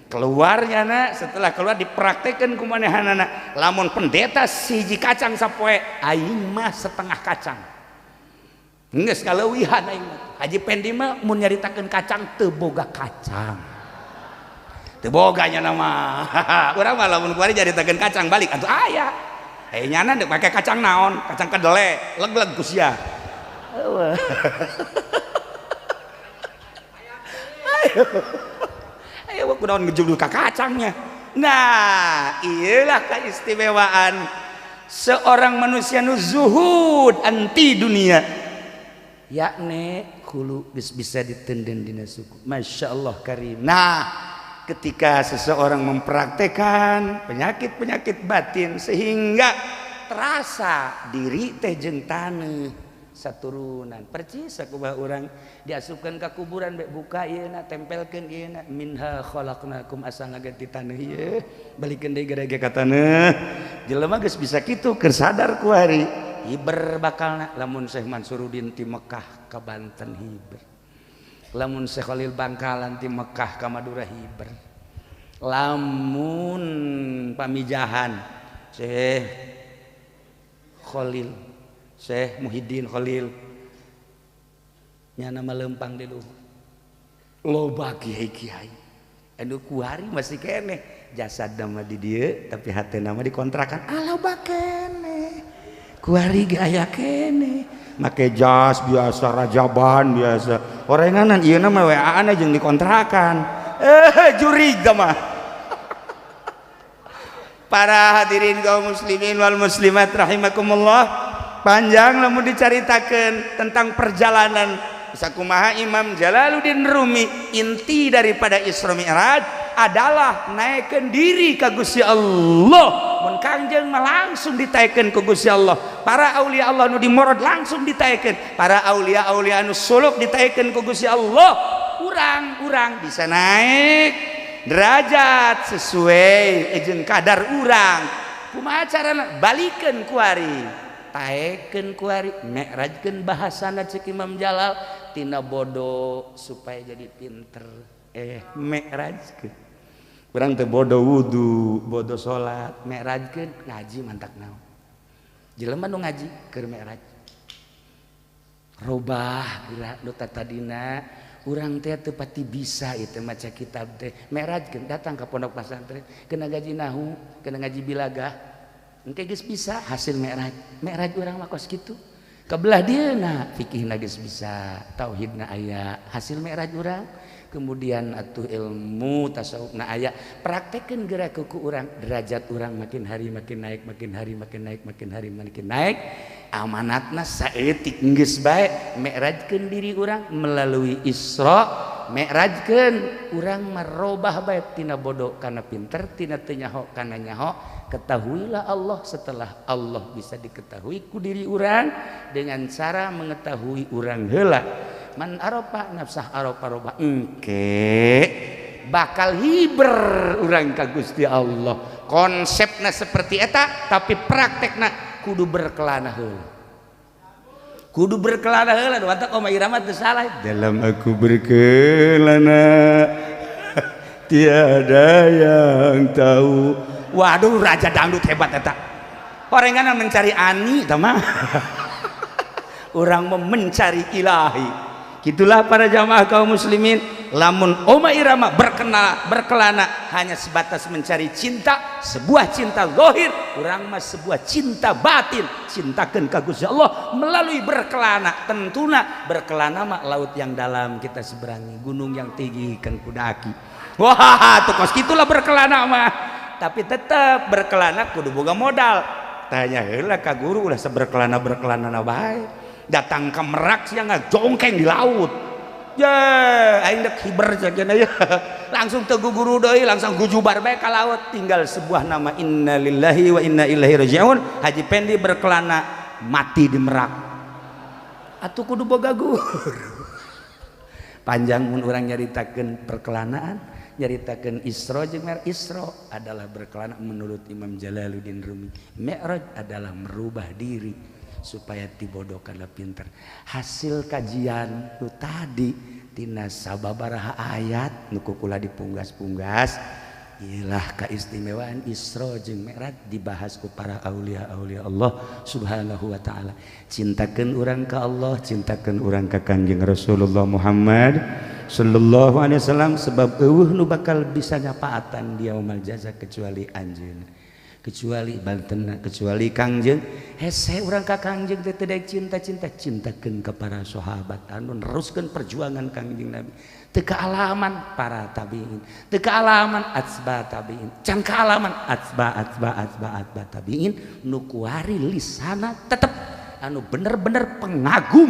S1: Keluarnya na, setelah keluar dipraktekan ku manehanana. Lamun pendeta siji kacang sapoe, aing mah setengah kacang. Geus kaleuwihan aing mah. Haji Pendi mah mun nyaritakeun kacang teu boga kacang. Teu boga nya mah. Urang mah lamun kuari nyaritakeun kacang balik atuh aya. Eh nyana deuk make kacang naon? Kacang kedele, leg-leg ku sia. Eueuh. Ayo kunaon ngejulur ka kacangnya. Nah, iyalah keistimewaan seorang manusia nu zuhud anti dunia. Yakni hulu bisa ditenden dina suku. Masya Allah karim. Nah, ketika seseorang mempraktekan penyakit-penyakit batin sehingga terasa diri teh jeung taneuh saturunan percis sakumaha urang diasupkeun ka kuburan bek buka ieu na tempelkeun ieu na minha khalaqnakum asal ngaganti taneuh ieu balikeun deui gara-gara ka taneuh jelema geus bisa kitu keur sadar ku hari hiber bakalna. Lamun Syekh Mansuruddin ti Mekah ka Banten hiber, lamun Syekh Khalil Bangkalan ti Mekah ka Madura hiber, lamun pamijahan Syekh Khalil Syekh Muhyiddin Khalil nyana lempang di luhur loba kiai-kiai anu kuari masih keneh jasad nama di dieu tapi hatena mah dikontrakan ah loba keneh kuari ge aya keneh make jas biasa rajaban biasa orenganan ieu na mah WA-an jeung dikontrakan jurig mah. Para hadirin kaum muslimin wal muslimat rahimakumullah, panjang lamun dicaritakeun tentang perjalanan sakumaha Imam Jalaluddin Rumi. Inti daripada Isra Mi'raj adalah naikkeun diri ka Gusti Allah. Mun Kangjeng mah langsung ditaikeun ku Gusti Allah. Para aulia Allah nu dimorod langsung ditaikeun, para aulia-aulia nu suluk ditaikeun ku Gusti Allah. Urang-urang bisa naik derajat sesuai jeung kadar urang. Kumaha carana? Balikeun kuari, taekeun kuari, mi'rajkeun bahasana cek Imam Jalal tina bodoh supaya jadi pinter. Mi'rajkeun urang teh bodoh wudu, bodoh salat, mi'rajkeun ngaji mantak naon. Jelema nu ngaji keur mi'raj. Robah geura nu tatadina urang teh teu pati bisa ieu teh maca kitab teh. Mi'rajkeun datang ka pondok pesantren, kena ngaji nahu, kena ngaji bilagah. Engke geus bisa hasil mi'raj. Mi'raj urang mah kos kitu. Kebelah dieuna fikihna geus bisa, tauhidna aya, hasil mi'raj urang. Kemudian atuh ilmu tasawufna aya, praktekeun geura ku urang, derajat urang makin hari makin naik, makin hari makin naik, makin hari makin naik. Amanatna saeutik geus bae, mi'rajkeun diri urang melalui Isra, mi'rajkeun urang merobah bae tina bodoh kana pinter, tina teu nyaho kana nyaho. Ketahuilah Allah setelah Allah bisa diketahui ku diri urang dengan cara mengetahui urang heula. Man aropa nafsah aropa roba engke bakal hiber urang ka Gusti Allah. Konsepna seperti eta tapi praktekna kudu berkelana heula. Kudu berkelana heula watak Oma Irama teu salah.
S3: Dalam aku berkelana tiada yang tahu.
S1: Waduh raja dangdut hebat eta. Orengan mencari ani tah mah. Urang mencari ilahi. Gitulah para jamaah kaum muslimin. Lamun Oma Irama berkelana hanya sebatas mencari cinta, sebuah cinta zahir, urang mah sebuah cinta batin, cintakeun ka Gusti Allah melalui berkelana. Tentuna berkelana mah laut yang dalam kita seberangi, gunung yang tinggi kan kudaki. Wah, tuh kos gitulah berkelana mah. Tapi tetap berkelana kudu boga modal. Tanya heula ka guru ulah seberkelana-berkelana bae. Datang ke Merak sia ngajongkeng di laut. Ya, aing dek hiber saja ya. Langsung teu guru deui, langsung gujubar bae ka laut, tinggal sebuah nama, innalillahi wa inna ilaihi rajiun. Haji Pendi berkelana mati di Merak. Atuh kudu boga guru. Panjang mun urang nyaritakeun perkelanaan, nyaritakeun Isra jeung Mi'raj. Isra adalah berkelana menurut Imam Jalaluddin Rumi. Mi'raj adalah merubah diri supaya tibodoh kana pinter. Hasil kajian nu tadi tina sababaraha ayat nu ku kula dipunggas-punggas ialah keistimewaan Isra jeung Mi'raj dibahas ku para aulia-aulia Allah Subhanahu wa taala. Cintakeun urang ka Allah, cintakeun urang ka Kanjeng Rasulullah Muhammad sallallahu alaihi wasallam, sebab euweuh nu bakal bisa nyapaatan di yaumul jaza kecuali anjeun, kecuali Banten, kecuali Kangjeng. Hese urang ka Kangjeng teh teu cinta-cinta, cintakeun ka para sahabat anu neruskeun perjuangan Kangjeng Nabi. Teu kaalaman para tabiin, teu kaalaman atsba tabiin, can kaalaman atsba atsba atsba atsba tabiin, nu kuari lisana tetep anu bener-bener pengagum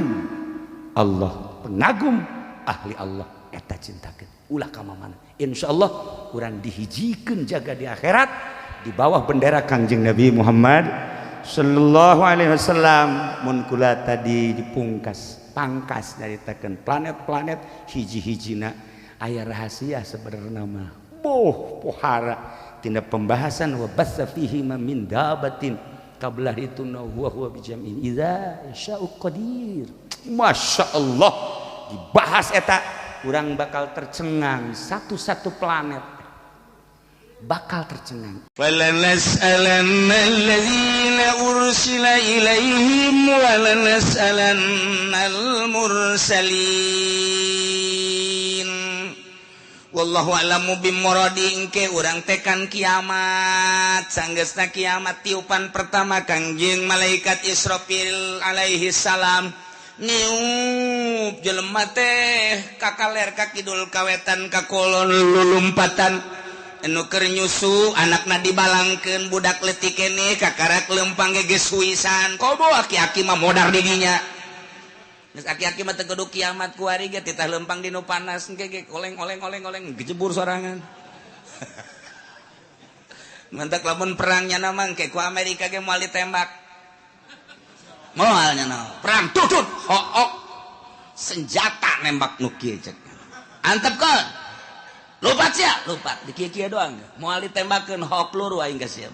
S1: Allah, pengagum ahli Allah, eta cintakeun ulah ka mana. Insyaallah urang dihijikeun jaga di akhirat di bawah bendera Kangjeng Nabi Muhammad sallallahu alaihi wasallam. Mun kula tadi dipungkas pangkas nyaritakeun planet-planet hiji-hijina aya rahasia sebenarnya mah boh pohara tina pembahasan wa bassa fihi ma min dabatin kablah itu huwa huwa bijam'in idza sya'u qadir. Masya Allah, dibahas eta urang bakal tercengang, satu-satu planet bakal tercengang.
S4: فلنسألن الذين أرسل إليهم ولنسألن المرسلين. Wallahu a'lamu bimuradi. Engke urang tekan kiamat, sanggeusna kiamat tiupan pertama Kangjeng malaikat Israfil alaihi salam niup, jelema teh kakaler ka kidul, kawetan ka kulon, lulumpatan. Anu keur nyusu anakna dibalangkeun, budak leutik keneh kakarak lempang ge geus huisan. Komo aki-aki mah modar di dinya. Geus aki-aki mah teu kudu kiamat, kuari ge titah lempang di nu panas engke ge oleng oleng oleng oleng gejebur sorangan. Mantak lamun perangnya nama engke ku Amerika ge moal ditembak, moal nya perang tutut hook senjata nembak nu kieu, cek antepkeun, lupat sia, lupat di kieu-kieu doang, moal ditembakeun hok peluru aing ka sia.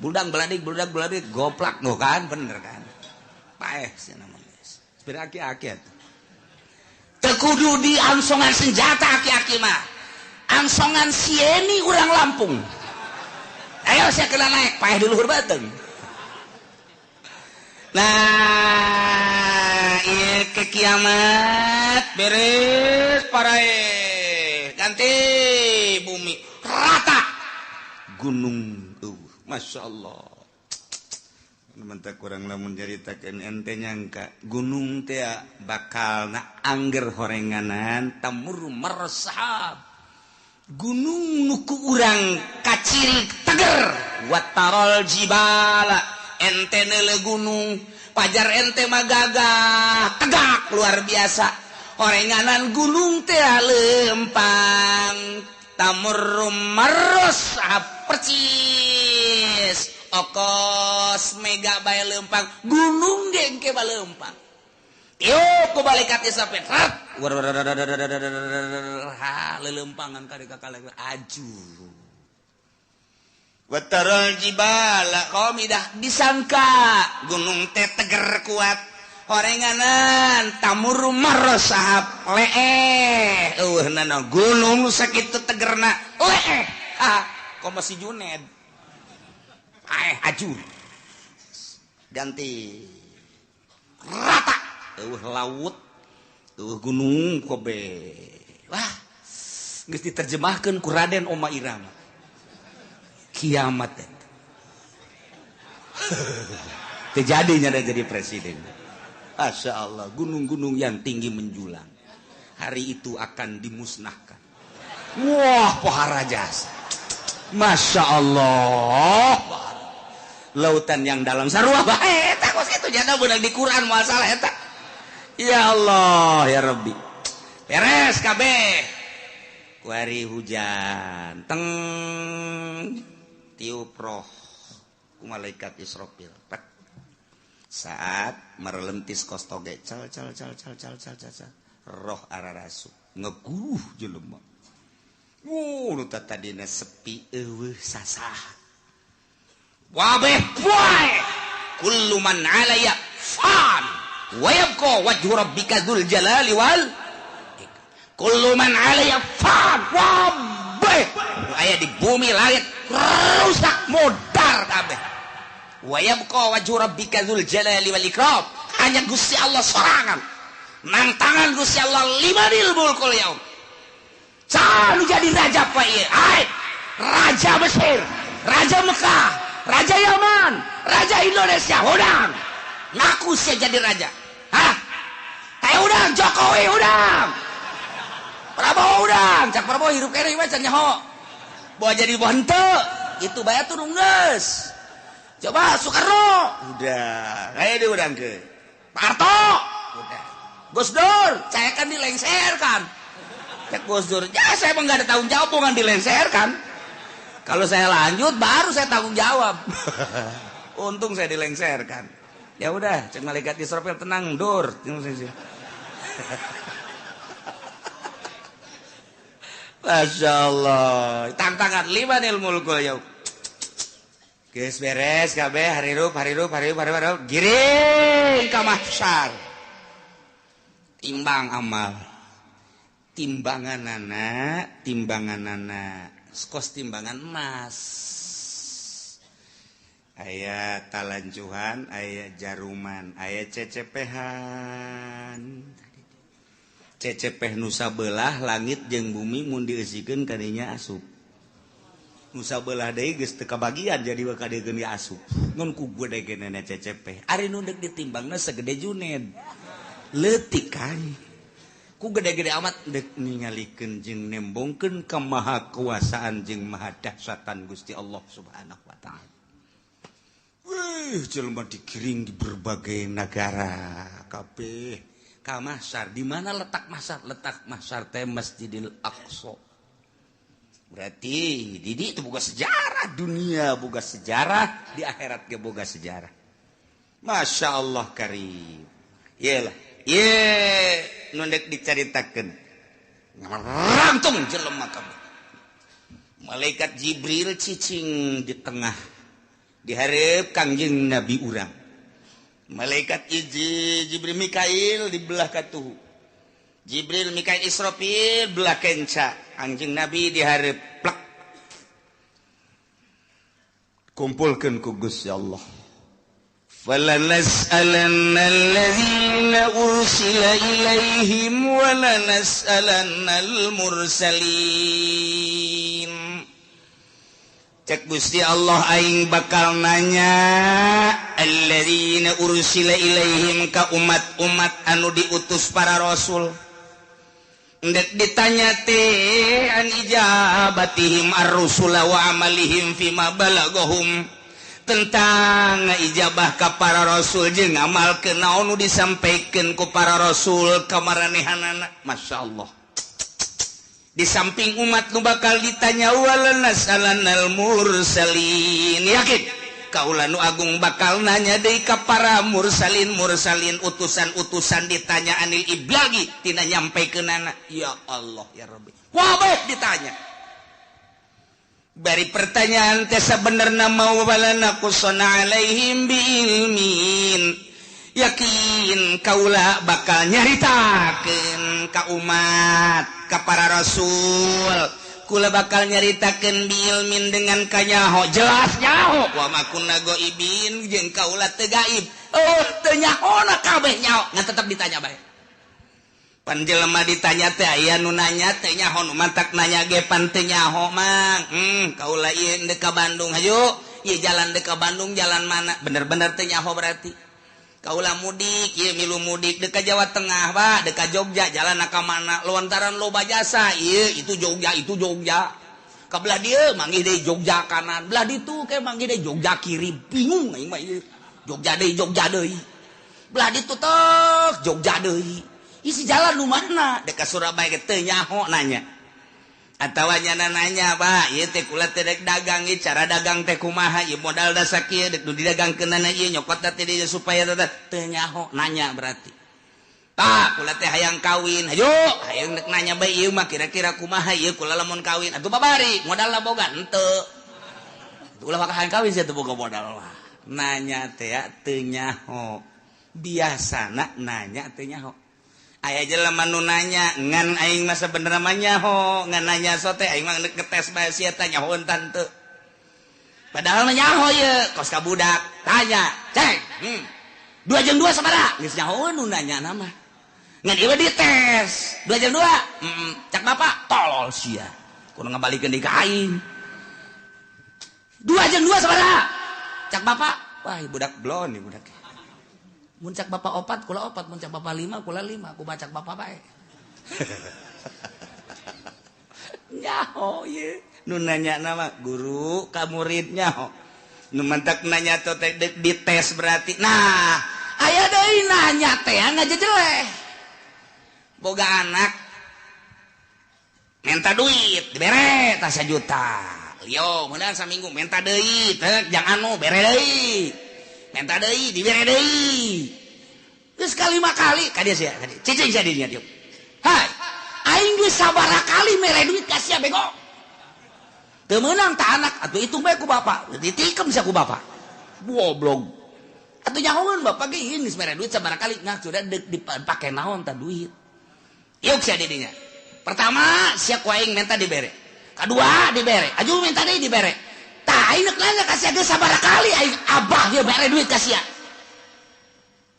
S4: Budak beladik, budak beladik goplak nu kan bener kan paeh sia nama geus sepira aki-aki atuh. Teu kudu di angsongan senjata aki-aki mah, angsongan sieni urang Lampung, ayo sia kena naik paeh di luhur beuteung. Nah, ieu ke kiamat beres parae, ganti bumi rata, gunung Masya Allah. Mentak kurang lamun nyaritakeun ente nyangka gunung teh bakal na angger horenganan tamur mersahab gunung nu ku urang kaciri teger. Watarol jibala, ente neule gunung pajar ente mah gagah tegak luar biasa, horenganan gunung teh lempang tamur mersahab percis okos mega bae lempang, gunung ge engke bae lempang. Tiup ku malaikat Israfil, rat ha lelempangan ka ka aju. Watarul jibala qamidah, disangka gunung teh teger kuat, horenganan tamur marosahab leeh eueuhnana gunung sakitu tegerna leeh. Ha komo si Juned aeh ajur ganti rata eueuh laut eueuh gunung kobe. Wah, geus diterjemahkeun ku Raden Oma Irama kiamat eta terjadinya dan jadi presiden. Masya Allah, gunung-gunung yang tinggi menjulang hari itu akan dimusnahkan. Wah, pohara jasa. Masya Allah, lautan yang dalam sarua bae eta kos kitu jana beunang di Quran masalah eta. Ya Allah ya Rabbi. Beres kabeh. Kuari hujan teng tiup roh ku malaikat Israfil. Tek. Saat merelentis kos toge cal cal cal cal cal cal cal roh ararasu ngeguh jelema. Wuh nu tadina sepi eueuh sasah. Wabeh poe kullu man 'alaya fan wa yabqa wajhu rabbika dzul jalali wal kullu man 'alaya fan. Wabeh aya di bumi langit rusak modar kabeh. Wa yabqa wajhu rabbika dzul jalali wal ikram. Hanya Gusti Allah sorangan. Nang tangan Gusti Allah limanil mulkul yaum. Sanu jadi raja pak ieu. Ai, raja Mesir, raja Mekah, raja Yaman, raja Indonesia, udang. Ngaku sia jadi raja. Hah? Teh udang Jokowi udang. Prabowo udang, cak Prabowo hirup kene mah can nyaho. Bawa jadi bawa henteu, itu bae atuh geus. Coba Soekarno, udah, kayak diundang ke Pak Harto, udah. Gus Dur, saya kan dilengserkan. Ya Gus Dur, ya saya emang nggak ada tanggung jawab, bukan dilengserkan. Kalau saya lanjut, baru saya tanggung jawab. Untung saya dilengserkan. Ya udah, cek malaikat Israfil tenang, Dur. Masya Allah, tantangan limanil mulkul yaum. Geus beres kabeh harirup harirup harirup harirup giring ka mahsyar. Timbang amal. Timbanganana, timbanganana kos timbangan emas. Aya talancuhan, aya jaruman, aya cecepehan. Cecepeh nu sabelah langit jeung bumi mun dieusikeun kadinya asup. Nusa belah deui geus teu kabagian jadi bakal dieun ge asup. Ngan ku gede-gedena CCP. Ari nu deuk ditimbangna segede Juned. Leutik kan. Ku gede-gede amat deuk ningalikeun jeung nembongkeun kemahakuasaan jeung maha dahsyatan Gusti Allah Subhanahu wa taala. Wih, jelema digiring di berbagai negara kabeh ka mahsyar. Di mana letak mahsyar? Letak mahsyar teh Masjidil Aqsa. Berarti Didi itu boga sejarah dunia, boga sejarah di akhirat ge boga sejarah. Masya Allah karim. Iyalah, ye nu deuk dicaritakeun. Ngarangtung jelema kabeh. Malaikat Jibril cicing di tengah dihareup Kangjeng Nabi urang. Malaikat Jibril Mikail di belah katuhu. Jibril Mikail Israfil belah kenca. Anjing Nabi dihareup plek. Kumpulkeun ku Gusti Allah. Falanas'alanna allazina ursila ilaihim wa lanas'alannal mursalin. Cek Gusti Allah aing bakal nanya allazina ursila ilaihim ka umat-umat anu diutus para rasul. Ndek ditanya teh an ijabatihim ar-rusula wa amalihim fima balagahum, tentang ijabah ka para rasul jeung ngamalkeun naon nu disampaikeun ku para rasul ka maranehanana. Masya Allah. Di samping umat nu bakal ditanya walanasalanal mursalin, yakin kaula nu agung bakal nanya deui ka para mursalin mursalin utusan-utusan ditanya anil iblagi tina nyampaikeunana. Ya Allah ya Rabbi, wabeh ditanya. Bari pertanyaan teh sabenerna mau walana qusana alaihim biilmin, yakin kaula bakal nyaritakeun ka umat ka para rasul. Kula bakal nyaritakeun biilmin dengan kanyaho, jelas nyaho. Wa ma kunna ghaibin jeung kaula teu gaib. Oh, teu nyahona kabeh nyaho, ngan tetep ditanya bae. Pan jelema ditanya teh aya nu nanya teh nyaho, nu mantak nanya ge pan teu nyaho mang. Kaula ieu deuk ka Bandung hayu, ieu jalan deuk ka Bandung jalan mana? Bener-bener teu nyaho berarti. Kaula mudik, ieu milu mudik deuk ka Jawa Tengah, Pak, deuk ka Jogja, jalan ka mana? Lontaran loba jasa, ieu itu Jogja, itu Jogja. Ka belah dieu manggih deui Jogja kanan, belah ditu ke manggih deui Jogja kiri, bingung aing mah ieu. Jogja deui, Jogja deui. Belah ditu tek Jogja deui. Isi jalan nu mana dek ka Surabaya ge teu nyaho nanya. Atawa nyana nanya, Pak, ieu teh kula teh dek dagang ieu cara dagang teh kumaha ieu modal da sakieu dek nu didagangkeunana ieu nyokot teh dieu supaya teu nyaho nanya berarti. Pak, kula teh hayang kawin. Hayu, hayang dek nanya bae ieu mah kira-kira kumaha ieu kula lamun kawin. Atuh babari, modalna boga henteu. Ulah maka hayang kawin sia teu boga modal mah. Nanya teh teu nyaho. Biasana nanya teu nyaho. Aya jelema nu nanya ngan aing mah sabenerna mah nyaho, ngan nanya sote aing mah ngetes bae sia teh nyahoeun tante. Padahal mah nyaho ieu, kos ka budak, tanya, "Ceng, 2 jeung 2 sabaraha?" Geus nyahoeun nu nanya mah. Ngan ieu dites, 2 jeung 2. Cak bapak, tolol sia. Kudu ngabalikeun deui ka aing. 2 jeung 2 sabaraha? Cak bapak, wah budak blon nih budak. Mun cak bapak 4, kula 4, mun cak bapak 5, kula 5, ku bacak bapak bae. Nyaho ieu. Nu nanya nama guru ka murid nyaho. Nu mantak nanya teh dites berarti. Nah, aya deui nanya teh ngajejeleh. Boga anak minta duit dibere tah 1 juta. Lio meunang saminggu minta deui teh jang anu bere deui. Minta deui dibere deui. Geus kalima kali ka dieu sia ka dieu. Cicing sia dinya dieu. Hai, aing geus sabaraha kali mere duit ka sia bego. Teu meunang ta anak atuh hitung bae ku bapak. Ditikem sia ku bapak. Goblok. Atuh nyahoeun bapak ge ieu geus mere duit sabaraha kali nah sudah dipake naon ta duit. Yuk sia didinya. Pertama sia ku aing minta dibere. Kedua dibere. Aju minta deui dibere. Tah aing nanya ka sia geus sabaraha kali aing abah ieu mere duit ka sia.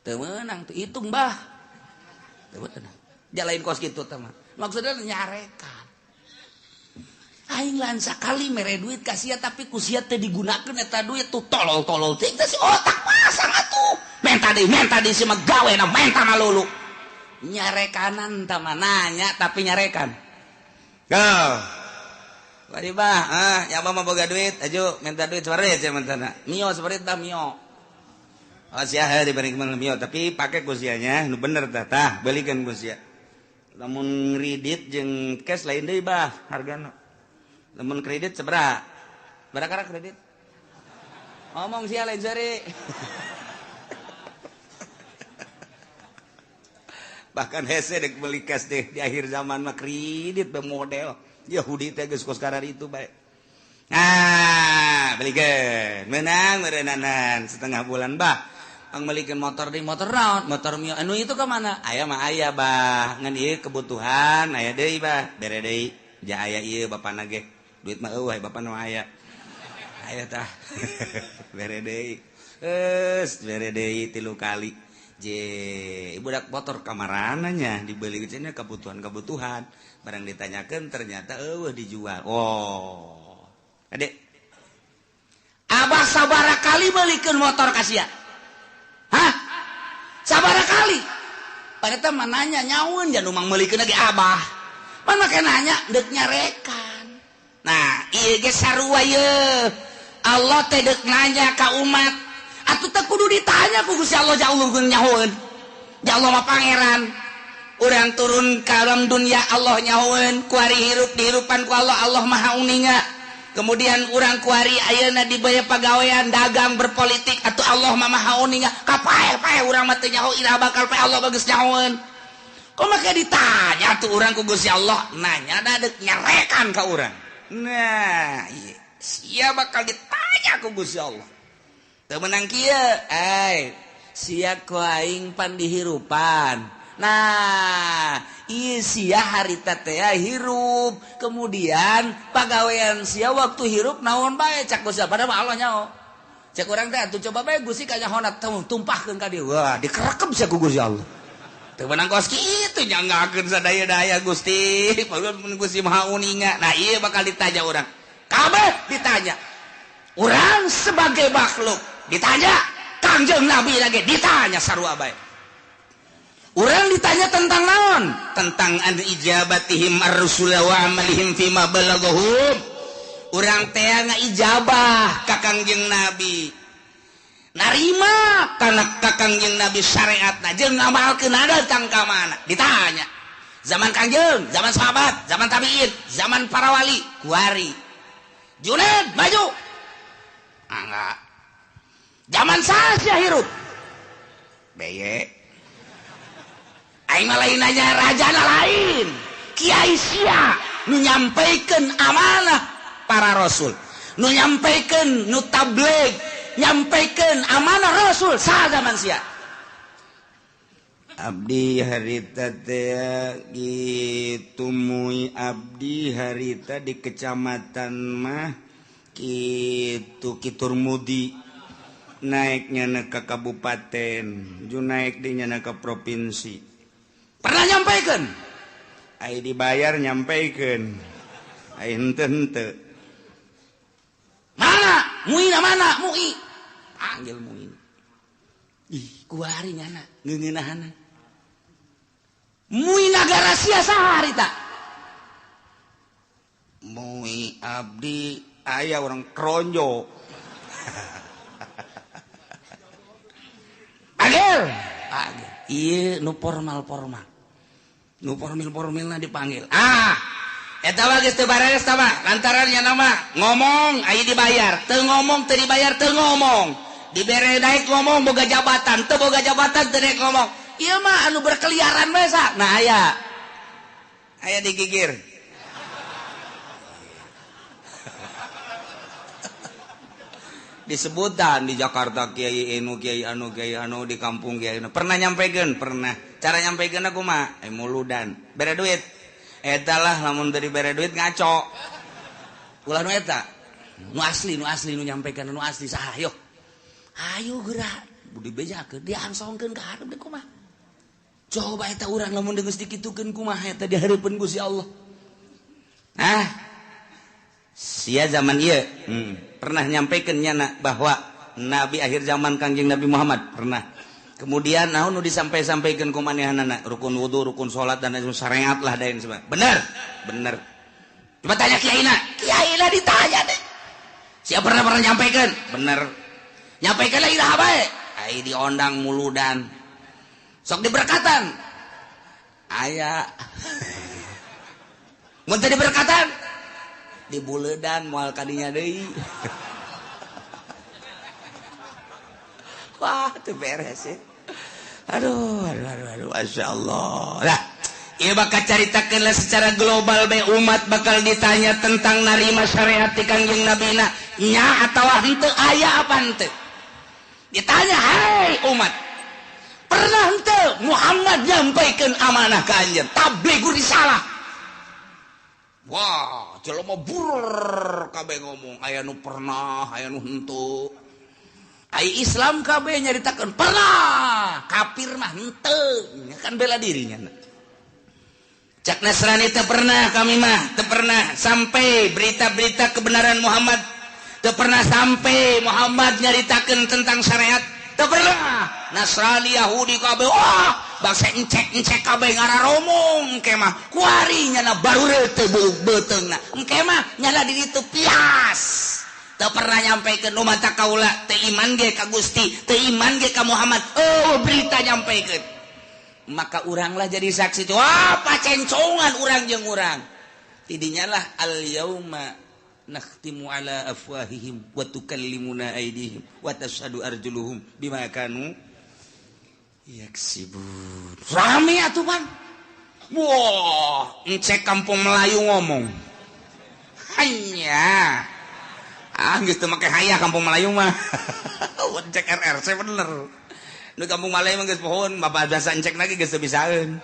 S4: Teu meunang teu hitung bah. Teu meunang. Jalain kos kitu teh mah. Maksudna nyarekan. Aing lain sakali mere duit ka sia tapi ku sia teu digunakeun eta duit tuh tolol-tolol teh si otak pasang atuh. Menta deui si mah gawena menta malulu. Nyarekanan tah mah nanya tapi nyarekan. Go. Bari bah, ya abah mah boga duit, aju minta duit separit sia mentana. Mio separit bah mio. Oh sia heuh diberi mio, tapi pake ku sianya nu bener tah tah, belikeun ku sia. Lamun kredit jeung cash lain deui bah hargana. Lamun kredit sabaraha? Barakara kredit? Ngomong sia lain seri. Bahkan hese dek beli cash deh di akhir zaman mah kredit be model. Yahudi teh geus kos karar itu bae. Nah, belikeun. Menang meureunanan setengah bulan bah. Ang melikeun motor di motor naon? Motor mio anu itu ka mana? Aya mah aya bah. Ngan ieu kebutuhan aya deui bah. Bere deui. Ja aya ieu bapana ge. Duit mah eueuh bapana mah aya. Aya tah. Bere deui. Geus bere deui 3 kali. Je, budak motor kamarananya dibeli cenah kebutuhan-kebutuhan. Barang ditanyakan ternyata eueuh dijual. Oh. Adek. Abah sabaraha kali belikeun motor ka sia? Hah? Sabaraha kali? Padahal teh mah nanya nyaun jan umang meulikeun lagi abah. Mana make nanya deuk nyarekan. Nah, ieu ge sarua ye. Allah teh deuk nanya ka umat. Atuh teh kudu ditanya ku Gusti Allah ja Allah nyahoeun. Ja Allah mah pangeran. Urang turun ka alam dunia Allah nyahoeun, kuari hirup dihirupan ku Allah, Allah maha uninga. Kemudian urang kuari ayeuna dibaya pagawean dagang berpolitik atuh Allah mah maha uninga. Kapae-pae urang mah teu nyaho iraha bakal pae Allah bagus nyahoeun. Kok make ditanya tuh urang ku Gusti Allah, nanya da deuk nyarekan ka urang. Nah, ieu sia bakal ditanya ku Gusti Allah. Teu meunang kieu, ai sia ku aing pan dihirupan. Nah, ieu sia harita teh hirup, kemudian pagawean sia waktu hirup naon bae cak Gusti padahal mah Allah nyaho. Cek urang teh atuh coba bae Gusti kanyahona tumpahkeun ka dieu. Wah, dikerekep sia ku Gusti Allah. Teu meunang kos kitu nyanggakeun sadaya-daya Gusti, mun Gusti Maha Uninga. Nah, ieu bakal ditanya urang. Kabeh ditanya. Urang sebagai makhluk ditanya, Kangjeng Nabi lagi ditanya sarua bae. Urang ditanya tentang naon? Tentang an ijabatihim ar-rusul wa amalihim fima balaghum. Urang teh ngaijabah ka Kangjeng Nabi. Narima kana ka Kangjeng Nabi syariatna jeung ngamalkeun datang ka mana? Ditanya. Zaman Kangjeng, zaman sahabat, zaman tabiin, zaman para wali, kuari. Junaid maju. Enggak. Zaman saya hirup. Beye. Aing mah lain nanya rajana lain. Kiai sia nu nyampaikan amanah para rasul, nu nyampaikan nu tabligh, nyampaikan amanah rasul saha zaman sia.
S3: Abdi harita teh gitu mui abdi harita di kecamatan mah kitu Kiturmudi naiknya ke kabupaten, ju naik di nyana ke provinsi.
S4: Pernah nyampaikan?
S3: Ai dibayar nyampaikan. Ai henteu henteu.
S4: Mana? Muina mana? Mui. Panggil Muin. Ih, kuari nyana ngeungeunahana. Mui nagara sia saha harita?
S3: Mui abdi aya orang kronjo.
S4: Panggil. Panggil. Ieu nu formal-formal. Nu formil-formilna dipanggil. Ah, eta mah geus teu bareres tah mah. Lantaran nya nama ngomong aya dibayar, teu ngomong teu dibayar teu ngomong. Dibere naik ngomong boga jabatan, teu boga jabatan teu naik ngomong. Ieu mah anu berkeliaran bae sa. Nah aya.
S3: Aya digigir. Disebutan di Jakarta kiai anu kiai anu kiai anu di kampung kiai anu. Pernah nyampekeun? Pernah. Cara nyampekeun aku mah muludan. Bere duit. Eta lah lamun teu dibere duit ngaco.
S4: Ulah nu eta. Nu asli nu nyampekeun nu asli saha yo. Ayo geura dibejakeun diangsongkeun ka hareup deui kumaha. Coba eta urang lamun geus dikitukeun kumaha eta di hareupeun Gusti Allah.
S3: Ah. Sia zaman ieu. Pernah nyampaikan nyana bahwa nabi akhir zaman Kangjeng Nabi Muhammad pernah. Kemudian naon nu disampai-sampaikan ku manehanana rukun wudu, rukun salat dan lain syariat lah dain sebagainya. Bener? Bener.
S4: Coba tanya kiaina. Kiaina ditanya deh. Siapa pernah nyampaikan? Bener. Nyampaikan lagi dah bae.
S3: Ai diondang muludan.
S4: Sok diberkatan.
S3: Aya.
S4: Mun teu diberkatan dibuledan moal kadinya deui.
S3: Wah, teu beres ya. Aduh, aduh, aduh, aduh, Masya Allah.
S4: Lah, ieu bakal caritakeun lah secara global bae umat bakal ditanya tentang narima syariat ti Kangjeng Nabina nya atawa henteu aya apa henteu. Ditanya, "Hai umat, pernah henteu Muhammad nyampaikeun amanah ka anjeun? Tabligh risalah."
S3: Wah, jelema burur kabeh ngomong aya nu pernah, aya nu henteu.
S4: Ai Islam kabeh nyaritakeun pernah, kafir mah henteu, kan bela dirinya.
S3: Cak Nasrani teu pernah kami mah, teu pernah sampai berita-berita kebenaran Muhammad, teu pernah sampai Muhammad nyaritakeun tentang syariat, teu pernah.
S4: Nasrani Yahudi kabeh wah, bangsa encek-encek kabeh ngararomong engke mah kuari nyana baru teu beuteungna. Engke mah nyana di ditu pias. Teu pernah nyampaikeun nu mata kaula teu iman ge ka Gusti, teu iman ge ka Muhammad. Oh, berita nyampaikeun.
S3: Maka uranglah jadi saksi. Wah, pacencongan urang jeung urang. Tidinya lah al yauma nakhtimu ala afwahihim wa tukallimuna aydihim wa tashhadu arjuluhum bima kanu yaksibun.
S4: Rame atuh pan. Wah, encek kampung Melayu ngomong.
S3: Hanya. Ah, geus teu make hayah kampung Melayu mah. Encek RRC bener. Nu kampung Melayu mah geus pohon, bapak biasa encek lagi geus teu bisaeun.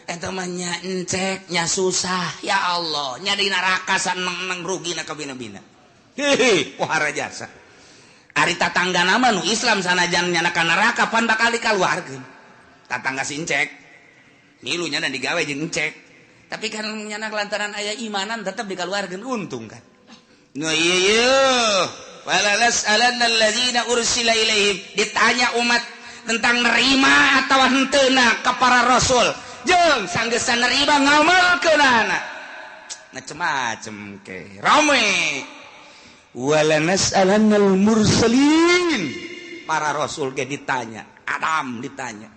S4: Eta mah nya encek nya susah. Ya Allah, nya di neraka saneng-neng rugina kabina-bina.
S3: Hehe, wahara jasa.
S4: Ari tatangga nama nu Islam sanajan nyana ka neraka pan bakal dikaluarkeun.
S3: Tatangga si encek. Milu nyana digawe jeung encek.
S4: Tapi kan nyana lantaran aya imanan tetep dikaluarkeun untung kan.
S3: Nu ieu ieu. Wala las'alanna alladzina ursila ilaihim.
S4: Ditanya umat tentang nerima atawa henteuna ka para rasul. Jeung sanggeusna nerima ngamalkeunana.
S3: Macem-macem ke. Rame. Wala nas'alannal mursalin.
S4: Para rasul ge ditanya, Adam ditanya,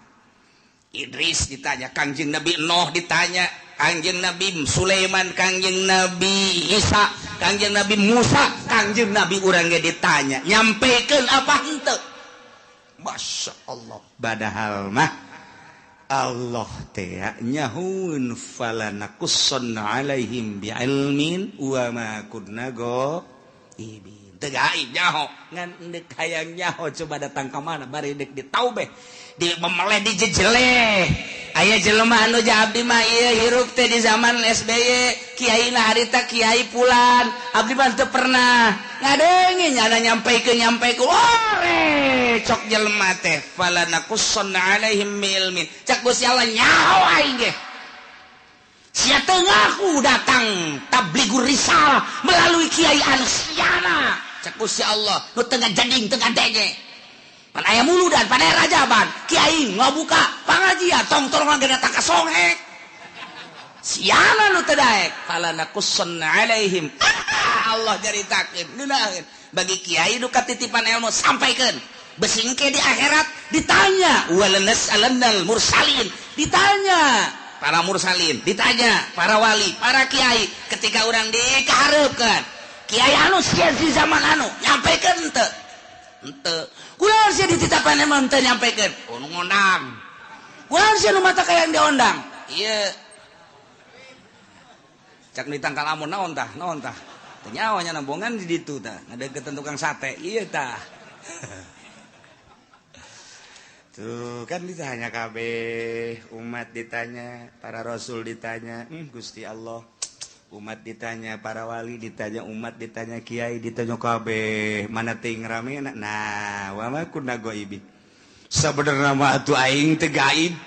S4: Idris ditanya, Kangjeng Nabi Nuh ditanya, Kangjeng Nabi Sulaiman, Kangjeng Nabi Isa, Kangjeng Nabi Musa, Kangjeng Nabi urang ge ditanya, nyampekeun apa henteu? Masya Allah. Padahal mah Allah teh nyahun falanakusson alaihim bi'ilmin wa ma kunna ghaibin. Teu gaib nyaho, ngan deuk hayang nyaho coba datang ka mana bari deuk ditaubeh, di memeleh dijejeleh. Aya jelema anu abdi mah ieu hirup teh di zaman SBY, kiai na harita kiai pulan, abdi mah teu pernah ngadenge nyana nyampeikeun nyampeikeun. Ore cok jelema teh falanakusson alaihim ilmin. Cak Gusti Allah nyaho aing ge. Sia teu ngaku datang tabligur risalah melalui kiai anu siana. Cak Gusti Allah nu teu ngajading teu ngadenge. Pan aya muludan, pan aya rajaban, kiai ngabuka pangajian tong-tong ge datang ka songhek. Siana nu teu daek falanakusson alaihim. Allah caritakeun ngeunaheun bagi kiai nu katitipan ilmu sampaikeun. Besingke di akhirat ditanya walanas'alannal mursalin, ditanya para mursalin, ditanya para wali, para kiai ketika urang dikahareupeun. Kiai anu sia di zaman anu nyampikeun henteu. Henteu. Kunaon sia dititapan emang teu nyampikeun? Oh nu ngondang. Kunaon sia nu mata kayang diondang? Ieu. Cak ditangkal amun naon tah? Naon tah? Teu nyawa nya nambongan di ditu tah, ngadeukeutan tukang sate. Ieu tah. Tuh kan ditanya kabeh, umat ditanya, para rasul ditanya, Gusti Allah. Umat ditanya, para wali ditanya, umat ditanya, kiai ditanya kabeh, mana ting rame nah, wa ma kunna ghaibin. Sabenerna mah atuh aing teu gaib.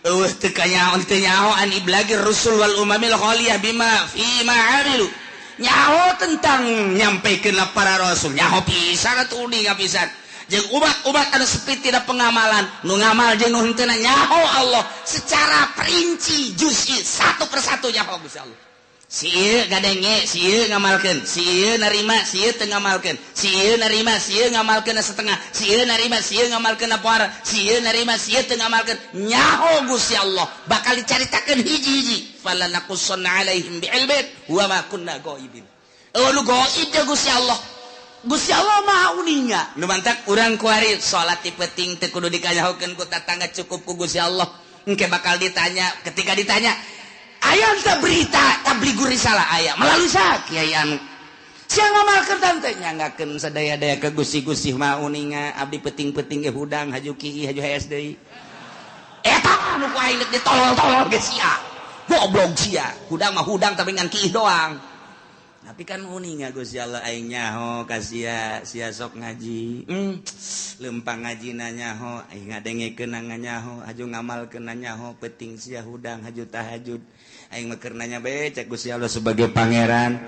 S4: Eueuh teu kanyaho teu nyaho an iblagir rusul wal umamil khaliyah bima fi ma amilu. Nyaho tentang nyampikeun para rasul, nyaho pisan atuh uning pisan. Jeung umat-umat anu sepi tidak pengamalan, nu ngamal jeung nu henteu nyaho Allah secara perinci juz'i satu persatu nyaho Gusti Allah. Si ieu gadenge, si ieu ngamalkeun, si ieu narima, si ieu teu ngamalkeun, si ieu narima, si ieu ngamalkeun setengah, si ieu narima, si ieu ngamalkeun poara, si ieu narima, si ieu teu ngamalkeun. Nyaho Gusti Allah bakal dicaritakeun hiji-hiji. Falanakussanna alaihim bi'ilmin wa ma kunna ghaibin. Eueuh nu gaib teh Gusti Allah. Gusti Allah Maha uninga. Nu mantak urang kuari salat ti peuting teu kudu dikanyahokeun ku tatangga, cukup ku Gusti Allah. Engke bakal ditanya, ketika ditanya aya teh berita tabligur risalah aya melalui sa kiai anu. Sia ngamalkeun tante nyanggakeun sadaya-daya ke Gusti-gusti Maha uninga, abdi peuting-peuting ge hudang haju kieu haju hees deui. Eta nu ku aing ditolol-tolol ge sia. Goblok sia. Hudang mah hudang tapi ngan kieu doang. Tapi kan uninga Gusti Allah aing nyaho ka sia, sia sok ngaji. Lempang ngaji na nyaho, aing ngadengekeun nyaho, haju ngamalkeun nyaho, peuting sia hudang haju tahajud. Aing mah keur nanya bae cek Gusti Allah sebagai pangeran.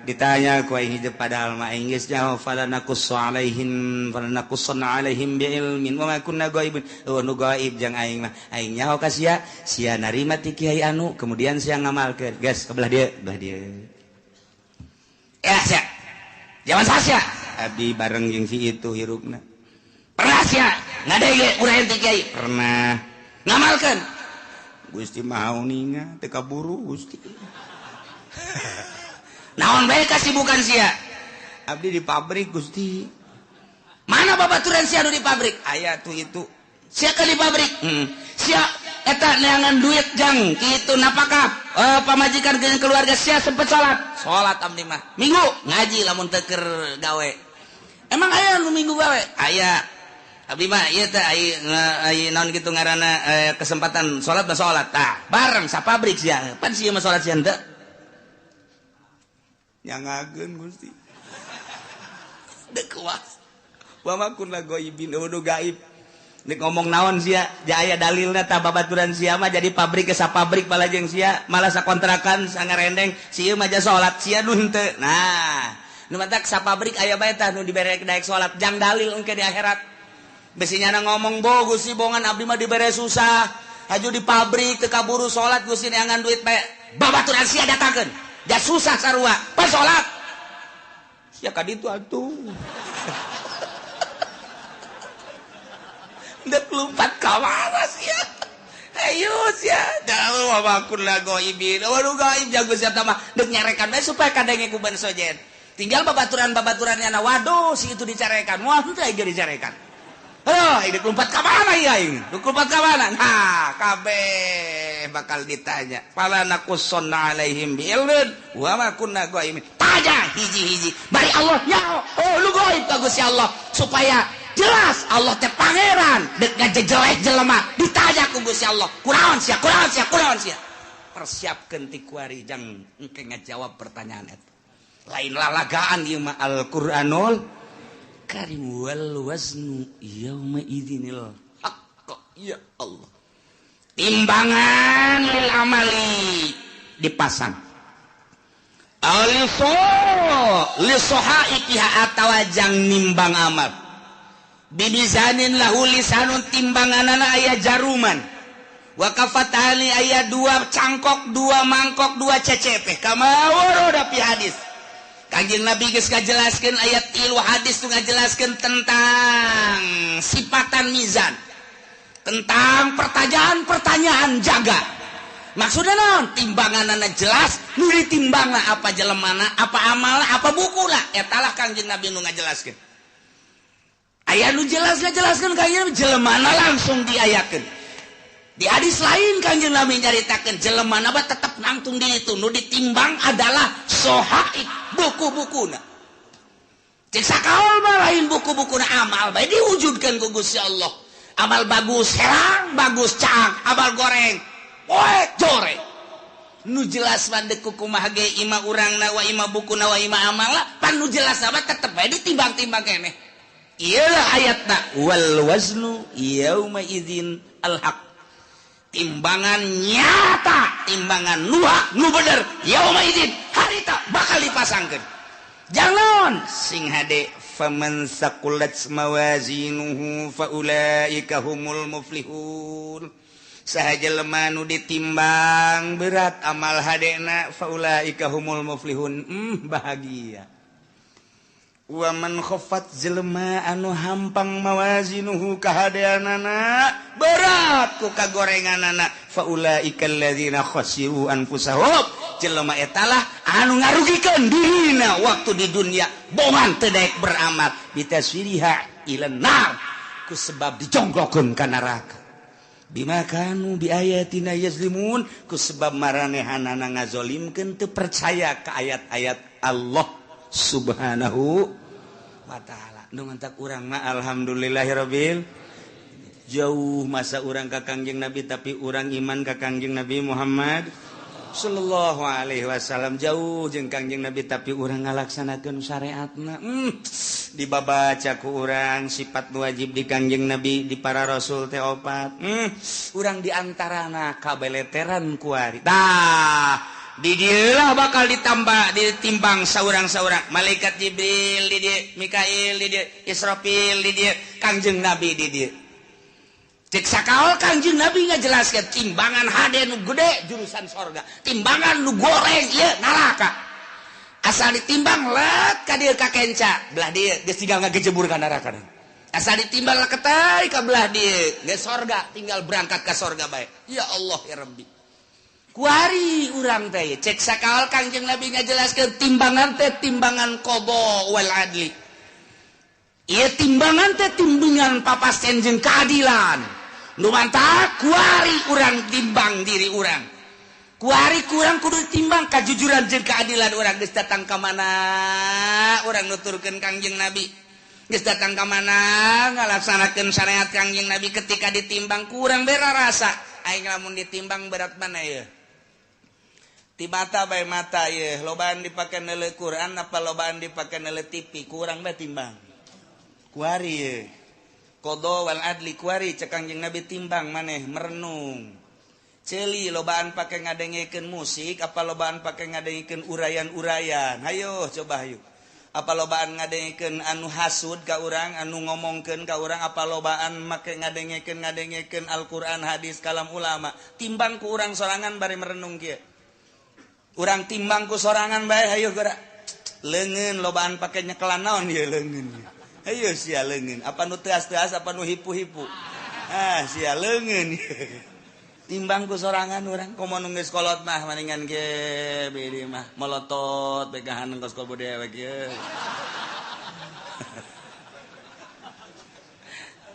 S4: Ditanya ku aing hijab padahal mah aing geus nyaho falanakussu alaihim falanakussanna alaihim biilmin wa ma kunna ghaibin. Eueuh nu gaib jang aing mah. Aing nyaho ka sia, sia narima ti kiai anu, kemudian sia ngamalkeun. Geus ke belah dieu, belah dieu. Ya sia. Zaman sia abdi bareng jeung si itu hirupna. Pernah sia ngadege urang ti kiai? Pernah. Ngamalkeun. Gusti Maha uninga teu kaburu Gusti. Naon bae kasibukan sia? Abdi di pabrik Gusti. Mana babaturan sia nu di pabrik? Aya tuh itu. Sia ke di pabrik? Sia eta neangan duit jang kitu napakah pamajikan jeung keluarga sia sempet salat? Salat abdi mah. Minggu ngaji lamun teu keur gawe. Emang aya nu minggu gawe? Aya. Abdi mah ieu teh ai naon kitu ngaranna kesempatan salat mah salat. Tah, bareng sa pabrik sia. Pan sia mah salat sia henteu. Nyangakeun Gusti. Deuk kuas. Wa ma kunna ghaibin, eueuh gaib. Nek ngomong naon sia, aya dalilna tah babaturan sia mah jadi pabrik ke sa pabrik balajeng sia, malah sakontrakan sangarendeng, si ieu mah ja salat sia nu henteu. Nah, nu mantak sa pabrik aya bae tah nu dibere daek salat jang dalil engke di akhirat. Besinya na ngomong bo Gusti bongan abdi mah dibere susah, haju di pabrik teu kaburu salat Gusti neangan duit bae. Babaturan sia datangkeun. Ja susah sarua, pas salat. Sia ka ditu atuh. Dek lompat ka mana sia? Ayo sia. Dah wa kunna ghaibin. Waduh gaib jago sia mah dek nyarekan bae supaya kadenge ku ban sojen. Tinggal babaturan-babaturannya na waduh si itu dicarekan. Wah henteu aing dicarekan. Aduh, ini lompat ka mana ieu aing? Dek lompat ka mana? Nah, kabeh bakal ditanya. Fala naqussanna alaihim bi'ilmin wa ma kunna ghaibin. Tanya hiji-hiji. Bari Allah nyaho. Oh, lu gaib ka Gusti Allah supaya jelas Allah teh pangeran dek ngajejelek jelema ditanya ku Gusti Allah. Kunaon sia? Kunaon sia? Kunaon sia? Persiapkeun ti kuari jang engke ngajawab pertanyaan eta. Lain lalagaan ieu mah Al-Qur'anul Karim wal waznu yauma idzinil haqq. Ya Allah. Timbangan lil amali dipasang. Aliso lisohaikiha atawa jang nimbang amal. Bibizanin lahu lisanun timbanganana aya jaruman. Wa kafatani aya dua cangkok, dua mangkok, dua cecepe. Kama warada fi hadis. Kanjeng Nabi geus ngajelaskeun ayat 3 hadis tu ngajelaskeun tentang sifatan mizan. Tentang pertanyaan-pertanyaan jaga. Maksudnya naon? Timbanganana jelas, nu ditimbangna apa jelemana, apa amalna, apa bukuna. Eta lah Kanjeng Nabi nu ngajelaskeun. Aya nu jelas ngajelaskeun kanjeng jelemana langsung diayakeun. Di hadis lain Kanjeng Nabi nyaritakeun jelemana mah tetep nangtung di itu, nu ditimbang adalah sohaib buku-bukuna. Cek sakaol mah lain buku-bukuna amal bae diwujudkeun ku Gusti Allah. Amal bagus herang, bagus caang, amal goreng poek joreng. Nu jelas mah deuk kumaha ge ima urangna wa ima bukuna wa ima amalna, pan nu jelas mah tetep bae ditimbang-timbang keneh. Iyalah ayatna wal waznu yauma idzin al haq. Timbangan nyata, timbangan nu hak, nu bener, yauma idzin harita bakal dipasangkeun. Jangan sing hade faman saqulat mawazinuhu faulaika humul muflihun. Saha jelema nu ditimbang berat amal hadena faulaika humul muflihun. Bahagia. Wa man khaffat jelema anu hampang mawazinuhu kahadeanana berat ku kagorenganana faulaika alladzina khasiru anfusahum. Jelema eta lah anu ngarugikeun dirina waktu di dunia bongan teu daek beramal bitaswiriha ilan nar ku sebab dijonggokeun ka neraka bima kanu biayatina yazlimun ku sebab maranehanana ngazolimkeun teu percaya ka ayat-ayat Allah Subhanahu wa ta'ala. Nu mantak urang mah alhamdulillahirabbil jauh masa urang ka Kangjeng Nabi tapi urang iman ka Kangjeng Nabi Muhammad sallallahu alaihi wasallam jauh jeung Kangjeng Nabi tapi urang ngalaksanakeun syariatna. Dibabaca ku urang sifat wajib di Kangjeng Nabi di para rasul teh opat. Urang di antarana kabeleteran kuari. Tah di dieulah bakal ditambah ditimbang saurang-saurang malaikat Jibril di dieu, Mikail di dieu, Israfil di dieu, Kangjeng Nabi di dieu. Cek sakaol Kangjeng Nabi ngajelaskeun timbangan hade nu gede jurusan sorga, timbangan nu goreng ieu neraka. Asal ditimbang let ka dieu ka kenca, belah dieu geus tinggal ngagejebur ka neraka. Asal ditimbang leketai ka belah dieu geus sorga, tinggal berangkat ka sorga bae. Ya Allah ya Rabbi. Kuari urang teh cek sakaol Kangjeng Nabi ngajelaskeun timbangan teh timbangan qada wal adli. Ieu timbangan teh timbangan papasten jeung keadilan. Nu mantak kuari urang timbang diri urang. Kuari kurang kudu timbang kajujuran jeung keadilan urang geus datang ka mana urang nuturkeun Kangjeng Nabi. Geus datang ka mana ngalaksanakeun syariat Kangjeng Nabi ketika ditimbang kurang bera rasa. Aing lamun ditimbang berat mana ieu? Ti mata bae mata ieu, lobaan dipake neuleuh Quran apa lobaan dipake neuleuh TV, kurang bae timbang. Kuari ieu. Qada wal adli kuari cek Kangjeng Nabi timbang maneh merenung. Ceuli lobaan pake ngadengekeun musik apa lobaan pake ngadengekeun urayan-urayan. Hayo coba hayu. Apa lobaan ngadengekeun anu hasud ka urang, anu ngomongkeun ka urang, apa lobaan make ngadengekeun Al-Qur'an, hadis, kalam ulama. Timbang ku urang sorangan bari merenung kieu. Urang timbang ku sorangan bae hayu geura. Leungeun lobaan pake nyekelan naon ieu leungeun. Hayu sia leungeun, apa nu teas-teas apa nu hipu-hipu. Ah sia leungeun. Timbang ku sorangan urang komo nu geus kolot mah maningan ge bidi mah molotot begahan kos kobo dewek ye.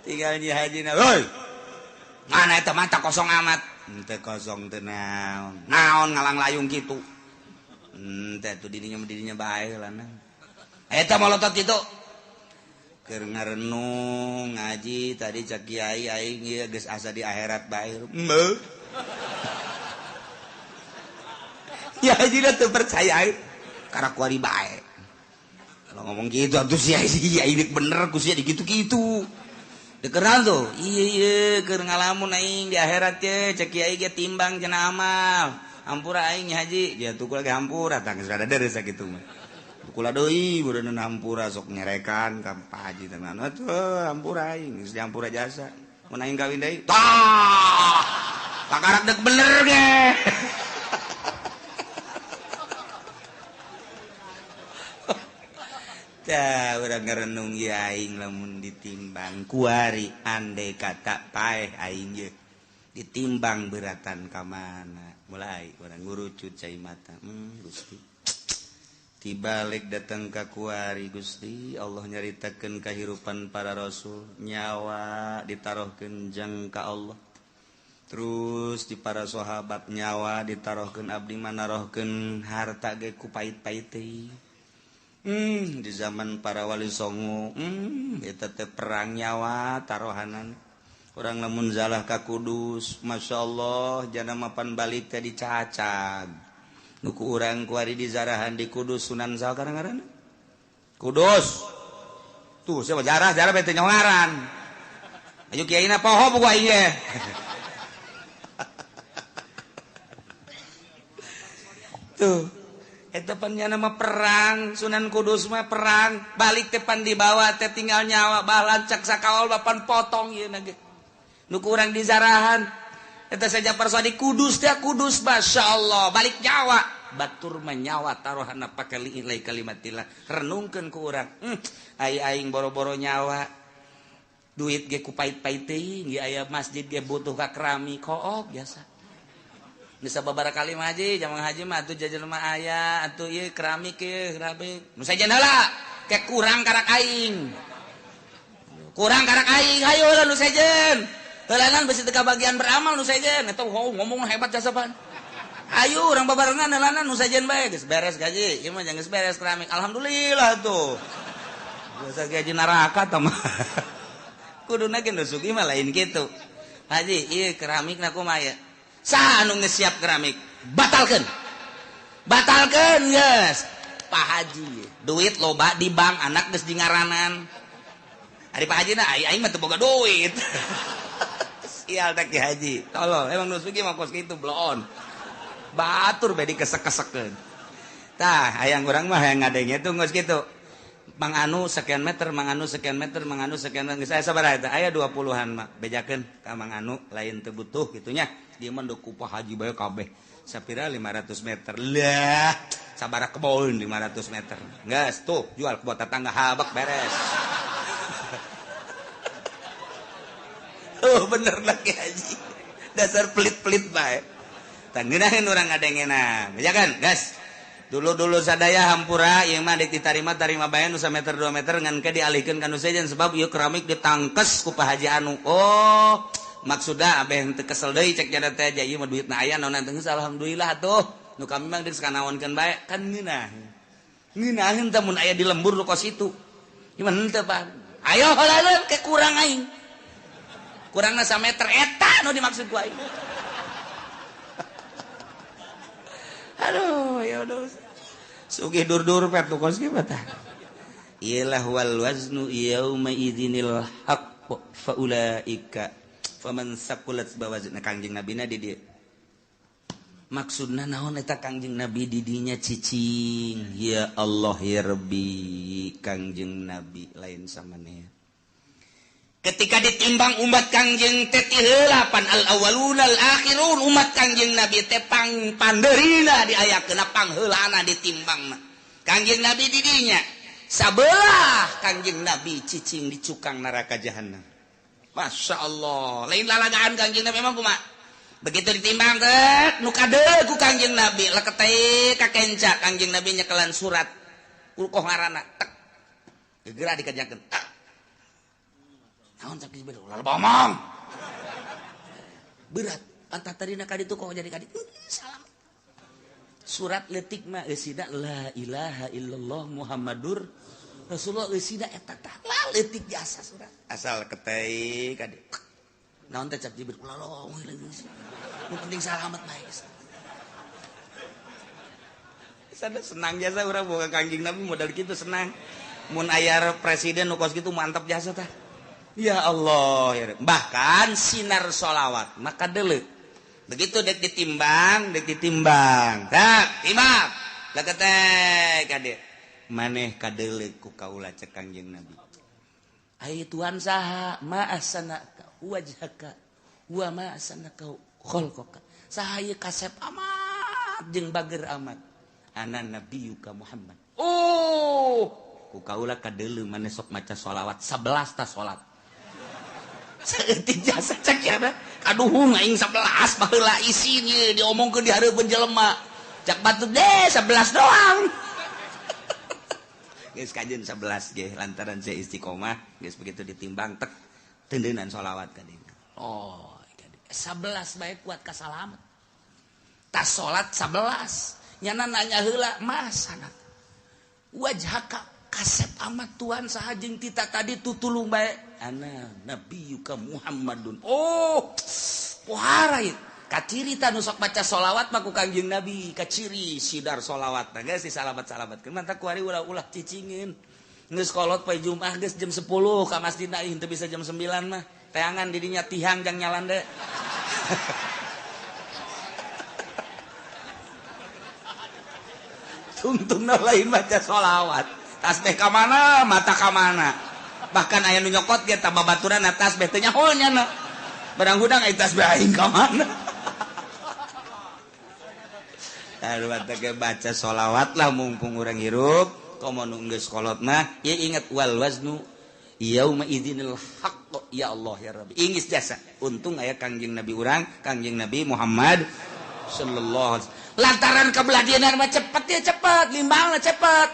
S4: Tinggal nyi haji na, "Hoi. Mana eta mata kosong amat?" Henteu kosong teu naon. Naon ngalang layung kitu. Henteu atuh dirinya mah dirinya bae lah na. Eta molotot kitu. Keur ngarenung ngaji tadi cak kiai aing ieu geus asa di akhirat bae. Heuh. Ya haji teu percaya aing. Karak kuari bae. Kalau ngomong gitu atuh sia kiai bener ku sia dikitu-kitu. Dikenal tuh, iya iya, keur ngalamun aing di akhirat ye, cek kiai ge timbang cenah amal. Hampura aing haji, dia tukul ge hampura tah geus rada deres sakitu mah. Tukul deui beureun hampura sok nyerekan ka Pak Haji teh anu atuh hampura aing geus dihampura jasa. Mun aing kawin deui, tah. Kakarak deuk bener ge. Tah urang ngarenung ye aing lamun ditimbang kuari andai kata paeh aing ye ditimbang beratan ka mana mulai urang ngurucut cai mata Gusti tibalik datang ka kuari Gusti Allah nyaritakeun kahirupan para rasul nyawa ditarohkeun jang ka Allah terus di para sahabat nyawa ditarohkeun abdi manarohkeun harta ge ku pait-pait teh. Di zaman para wali songo eta teh perang nyawa tarohanan urang lamun zalah ka Kudus masyaallah jana mapan balik teh dicacag nu ku urang kuari dizarahan di Kudus Sunan saha ngaranna Kudus tuh siapa jarah-jarah bete nyongaran ayo kiaina poho buku aing ge tuh eta pan nya nama perang Sunan Kudus mah perang balik teh pan dibawa teh tinggal nyawa balancak sakaol bapan potong ieu na ge nu kurang dizarahan eta saja persadi Kudus teh Kudus masyaallah balik nyawa batur mah nyawa taruhanna pake liilai kalimatillah renungkeun ku urang ai aing boro-boro nyawa duit ge ku pait-pait teuing ge aya masjid ge butuh ka keramik kook biasa bisa beberapa kali mah haji, jamang haji mah atuh jajan mah aya, atuh ieu keramik ieu, keramik. Nu sejen heula, ke kurang karak aing. Kurang karak aing, hayu heula nu sejen. Heulanan besi teu kabagian beramal nu sejen, eta ngomong hebat jasa pan. Ayo urang babarengan heulanan nu sejen bae geus beres gaji, ieu mah geus beres keramik. Alhamdulillah tuh. Biasa gaji neraka tah mah. Kuduna ge nu sugih mah lain kitu. Haji, ieu keramikna kumaha ya? Saha anu geus siap keramik batalkeun batalkeun geus Pak Haji duit loba di bank anak geus di ngaranan ari Pak Haji na aing mah teu boga duit sial teh Ki Haji tolol emang nu sugih mah kos kitu bloon batur bae dikesek-kesekeun tah hayang urang mah hayang ngadenge tuh geus kitu Mang Anu sekian meter, Mang Anu sekian meter, Mang Anu sekian meter. Saya sabaraha eta? Aya 20-an mah. Bejakeun ka Mang Anu lain teu butuh kitu nya. Dia mah deuk ku Pak Haji bae kabeh. Sapira 500 meter. Lah, sabaraha kebon 500 meter. Geus tuh jual ke tetangga habak beres. Oh bener lah Ki Haji. Dasar pelit-pelit bae. Tah ngeunaheun urang ngadengena. Bejakeun, geus. Dulu-dulu sadaya hampura ieu mah deuk ditarima tarima bae nu sameter 2 meter ngan ke dialihkeun ka nu sejen sebab ieu keramik ditangkes ku Pak Haji anu. Oh, maksudna abeh teu kesel deui cek jana teh ieu mah duitna aya naon teh geus alhamdulillah atuh. Nu kami mah geus kanaonkeun bae kan ngeunah. Ngeunaheun teh mun aya di lembur nu kos itu. Gimana henteu Pak? Ayo heula ke kurang aing. Kurangna sameter eta nu dimaksud ku aing. Aduh, ya udah. Sugih dur-dur pet nu kos kieu tah. Iyalah wal waznu yauma idzinil haqq fa ulaika faman saqulat bawazna Kangjeng Nabi na di dieu. Maksudna naon eta Kangjeng Nabi di dinya cicing. Ya Allah ya Rabbi, Kangjeng Nabi lain samaneh. Ketika ditimbang umat Kangjeng teh ti heula pan al awwalun al akhirun umat Kangjeng Nabi teh pang pandeurina diayakeun pangheulana ditimbangna. Kangjeng Nabi di dinya sabelah Kangjeng Nabi cicing di cukang neraka jahanam. Masya Allah lain lalagaan Kangjeng Nabi emang kumaha begitu ditimbang teh nu kadeuleu ku Kangjeng Nabi leketeh ka kenca Kangjeng Nabi nyekelan surat ulkoh ngaranna tek geura dikerjakeun tak naon cak Jibril ulah bomong berat pantat tadina ka ditu kok jadi ka ditu salam surat leutik mah eusina la ilaha illallah Muhammadur Rasulullah eusina eta tah la leutik jasa surat asal ketei ka ditu naon teh cak Jibril ulah lomong nu penting salamet bae sana senang jasa urang boga Kangjeng Nabi modal kitu senang mun aya presiden nu kos kitu mantap jasa tah ya Allah ya. Bahkan sinar sholawat maka deuleu begitu dek ditimbang tak timbang leketek ka dieu maneh kadeuleu ku kaula cek Kangjeng Nabi ai Tuhan saha ma ahsanaka wajhaka wa ma ahsanaka khalqaka saha ieu kasep amat jeung bager amat ana nabiyuka Muhammad oh ku kaula kadeuleu maneh sok maca sholawat 11 ta salat saeutik jasa cek ya kaduhung aing 11 baheula isin ieu diomongkeun di hareupeun jelema cak batur deh 11 doang geus kajeun 11 ge lantaran saya istiqomah geus begitu ditimbang tek tendeunan sholawat ka dieu oh 11 bae kuat ka salamet tas salat 11 nyana nanya heula masana wajhaka kasep amat Tuhan saha jeung tita tadi tutulung bae ana nabiyuka Muhammadun oh pohara ieu kaciri ta nu sok maca sholawat mah ku Kangjeng Nabi kaciri sidar sholawat nah geus disalamat-salamatkeun mantap ku ari ulah-ulah cicingin geus kolot poe Jumat geus jam 10 ka masjid na teu bisa jam 9 mah teangan didinya tihang jang nyalande tungtungna lain maca sholawat tasbih ka mana mata ka mana bahkan aya nu nyokot ge tambah baturan tasbih teh nyaho nyana barang hudang aya tasbih aing ka mana aduh baca baca sholawat lah mumpung urang hirup komo nu geus kolot mah ieu inget wal waznu yauma idzinil haqq ya Allah ya Rabbi ingis jasa untung aya Kangjeng Nabi urang Kangjeng Nabi Muhammad sallallahu alaihi wasallam lantaran kebeladianan mah cepet ya cepet limbangna cepet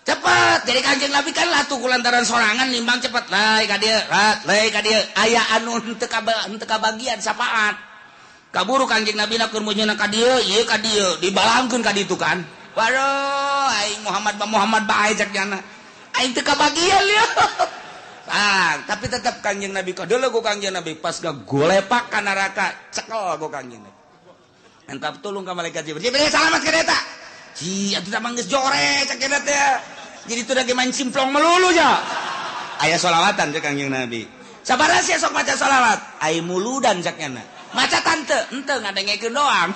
S4: cepet jadi Kangjeng Nabi kan latuh ku lantaran sorangan limbang cepet lae ka dieu lae ka dieu aya anu henteu kabagian syafaat kaburu Kangjeng Nabi na keur meunyeuna ka dieu ieu ka dieu dibalangkeun ka ditu kan waduh aing Muhammad ba Muhammad bae cak nyana aing teu kabagian ieu ah tapi tetep Kangjeng Nabi kadeuleu ku Kangjeng Nabi pas gagolepak ka neraka cekel ku Kangjeng Nabi entap tulung ka malaikat Jibril Jibril salamat ka eta ji atuh mah geus jore cak eta teh jadi itu lagi main simplong melulu ya aya sholawatan cek Kangjeng Nabi sabaraha sia sok maca sholawat ai muludan cak nyana maca tante henteu ngadengekeun doang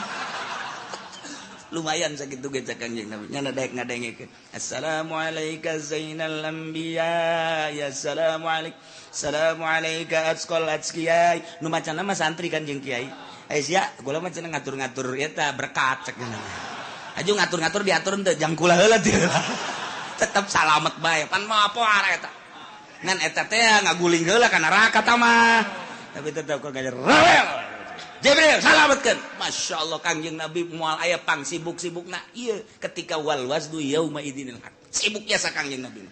S4: lumayan sakitu ge cek Kangjeng Nabi nyana daek ngadengekeun assalamualaika zainal anbiya ya assalamualaik assalamualaika atqal atqiyai nu macana mah santri kan jeung kiai ai sia kula mah cenah ngatur-ngatur eta berkat cek nyana aju ngatur-ngatur diatur henteu jang kula heula tetep salamet bae pan mah apa eta ngan eta teh ngaguling heula ka neraka ta mah tapi tetep kok gajer rawel Jibril salametkeun Masya Allah Kangjeng Nabi moal aya pang sibuk-sibukna ieu ketika wal waznu yauma idzinil haq sibuk jasa Kangjeng Nabi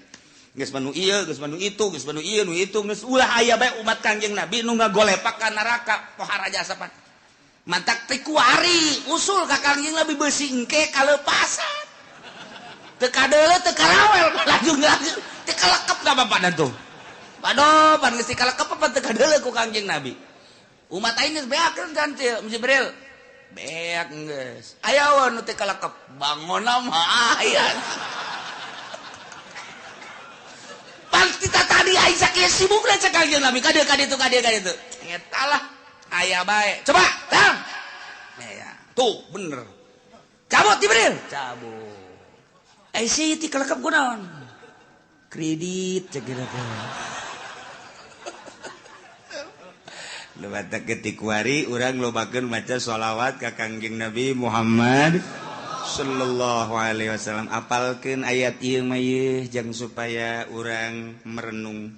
S4: geus manu ieu geus manu itu geus manu ieu nu itu geus ulah aya bae umat Kangjeng Nabi nu ngagolepak ka neraka pohara jasa pan mantak teh kuari usul ka Kangjeng Nabi beusi engke kalepasan teu kadeuleu teu karawel laju teu kalekep ka bapakna tuh waduh pan geus kalekep apa teu kadeuleu ku Kangjeng Nabi umat aing geus beakeun kan Jibril beak geus aya nu teu kalekep bangonna mah aya pan kita tadi aing sakieu sibukna cek Kangjeng Nabi ka dieu ka ditu ka dieu ka ditu eta lah aya bae coba tang ya tuh bener cabut Jibril cabut ai si ti kalekep kunaon kredit cek teh Lewat ketikuari urang lobakeun maca sholawat ka Kangjeng Nabi Muhammad sallallahu alaihi wasallam apalkeun ayat ieu mah ieu jang supaya urang merenung.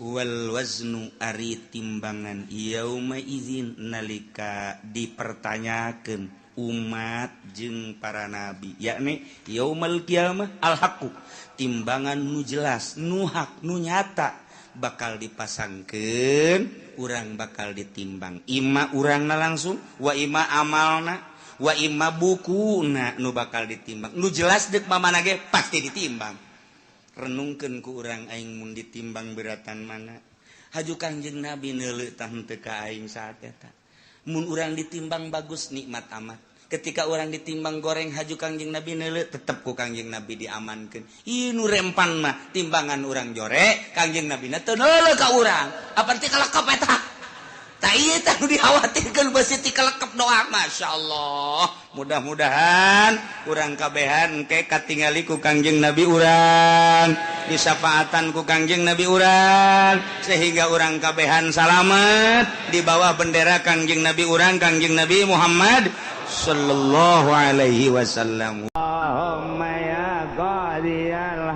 S4: Wal waznu ari timbangan yauma izin nalika dipertanyakan umat jeung para nabi, yakni yaumal kiamah, al haqqu timbangan nu jelas, nu hak, nu nyata bakal dipasangkeun. Urang bakal ditimbang, ima urangna langsung, wa ima amalna, wa ima bukuna nu bakal ditimbang. Nu jelas dek mamana ge pasti ditimbang. Renungkeun ku urang, aing mun ditimbang beratan mana? Haju Kangjeng Nabi neuleuh tah henteu ka aing saat eta. Mun urang ditimbang bagus, nikmat amat. Ketika orang ditimbang goreng, haju Kangjeng Nabi neuleuh, tetep ku Kangjeng Nabi diamankeun. Ieu nu rempan mah timbangan urang jore, Kangjeng Nabi na teu neuleuh ka urang. Apa ti kalekep eta? Tah, ieu tah nu dikhawatirkeun, beusi ti kalekep doang. Masya Allah, mudah-mudahan urang kabehan ke katingali ku Kangjeng Nabi urang, disafaatan ku Kangjeng Nabi urang, sehingga urang kabehan salamet di bawah bendera Kangjeng Nabi urang, Kangjeng Nabi Muhammad sallallahu alaihi wasallam.
S2: Allahumma ya qadiyal.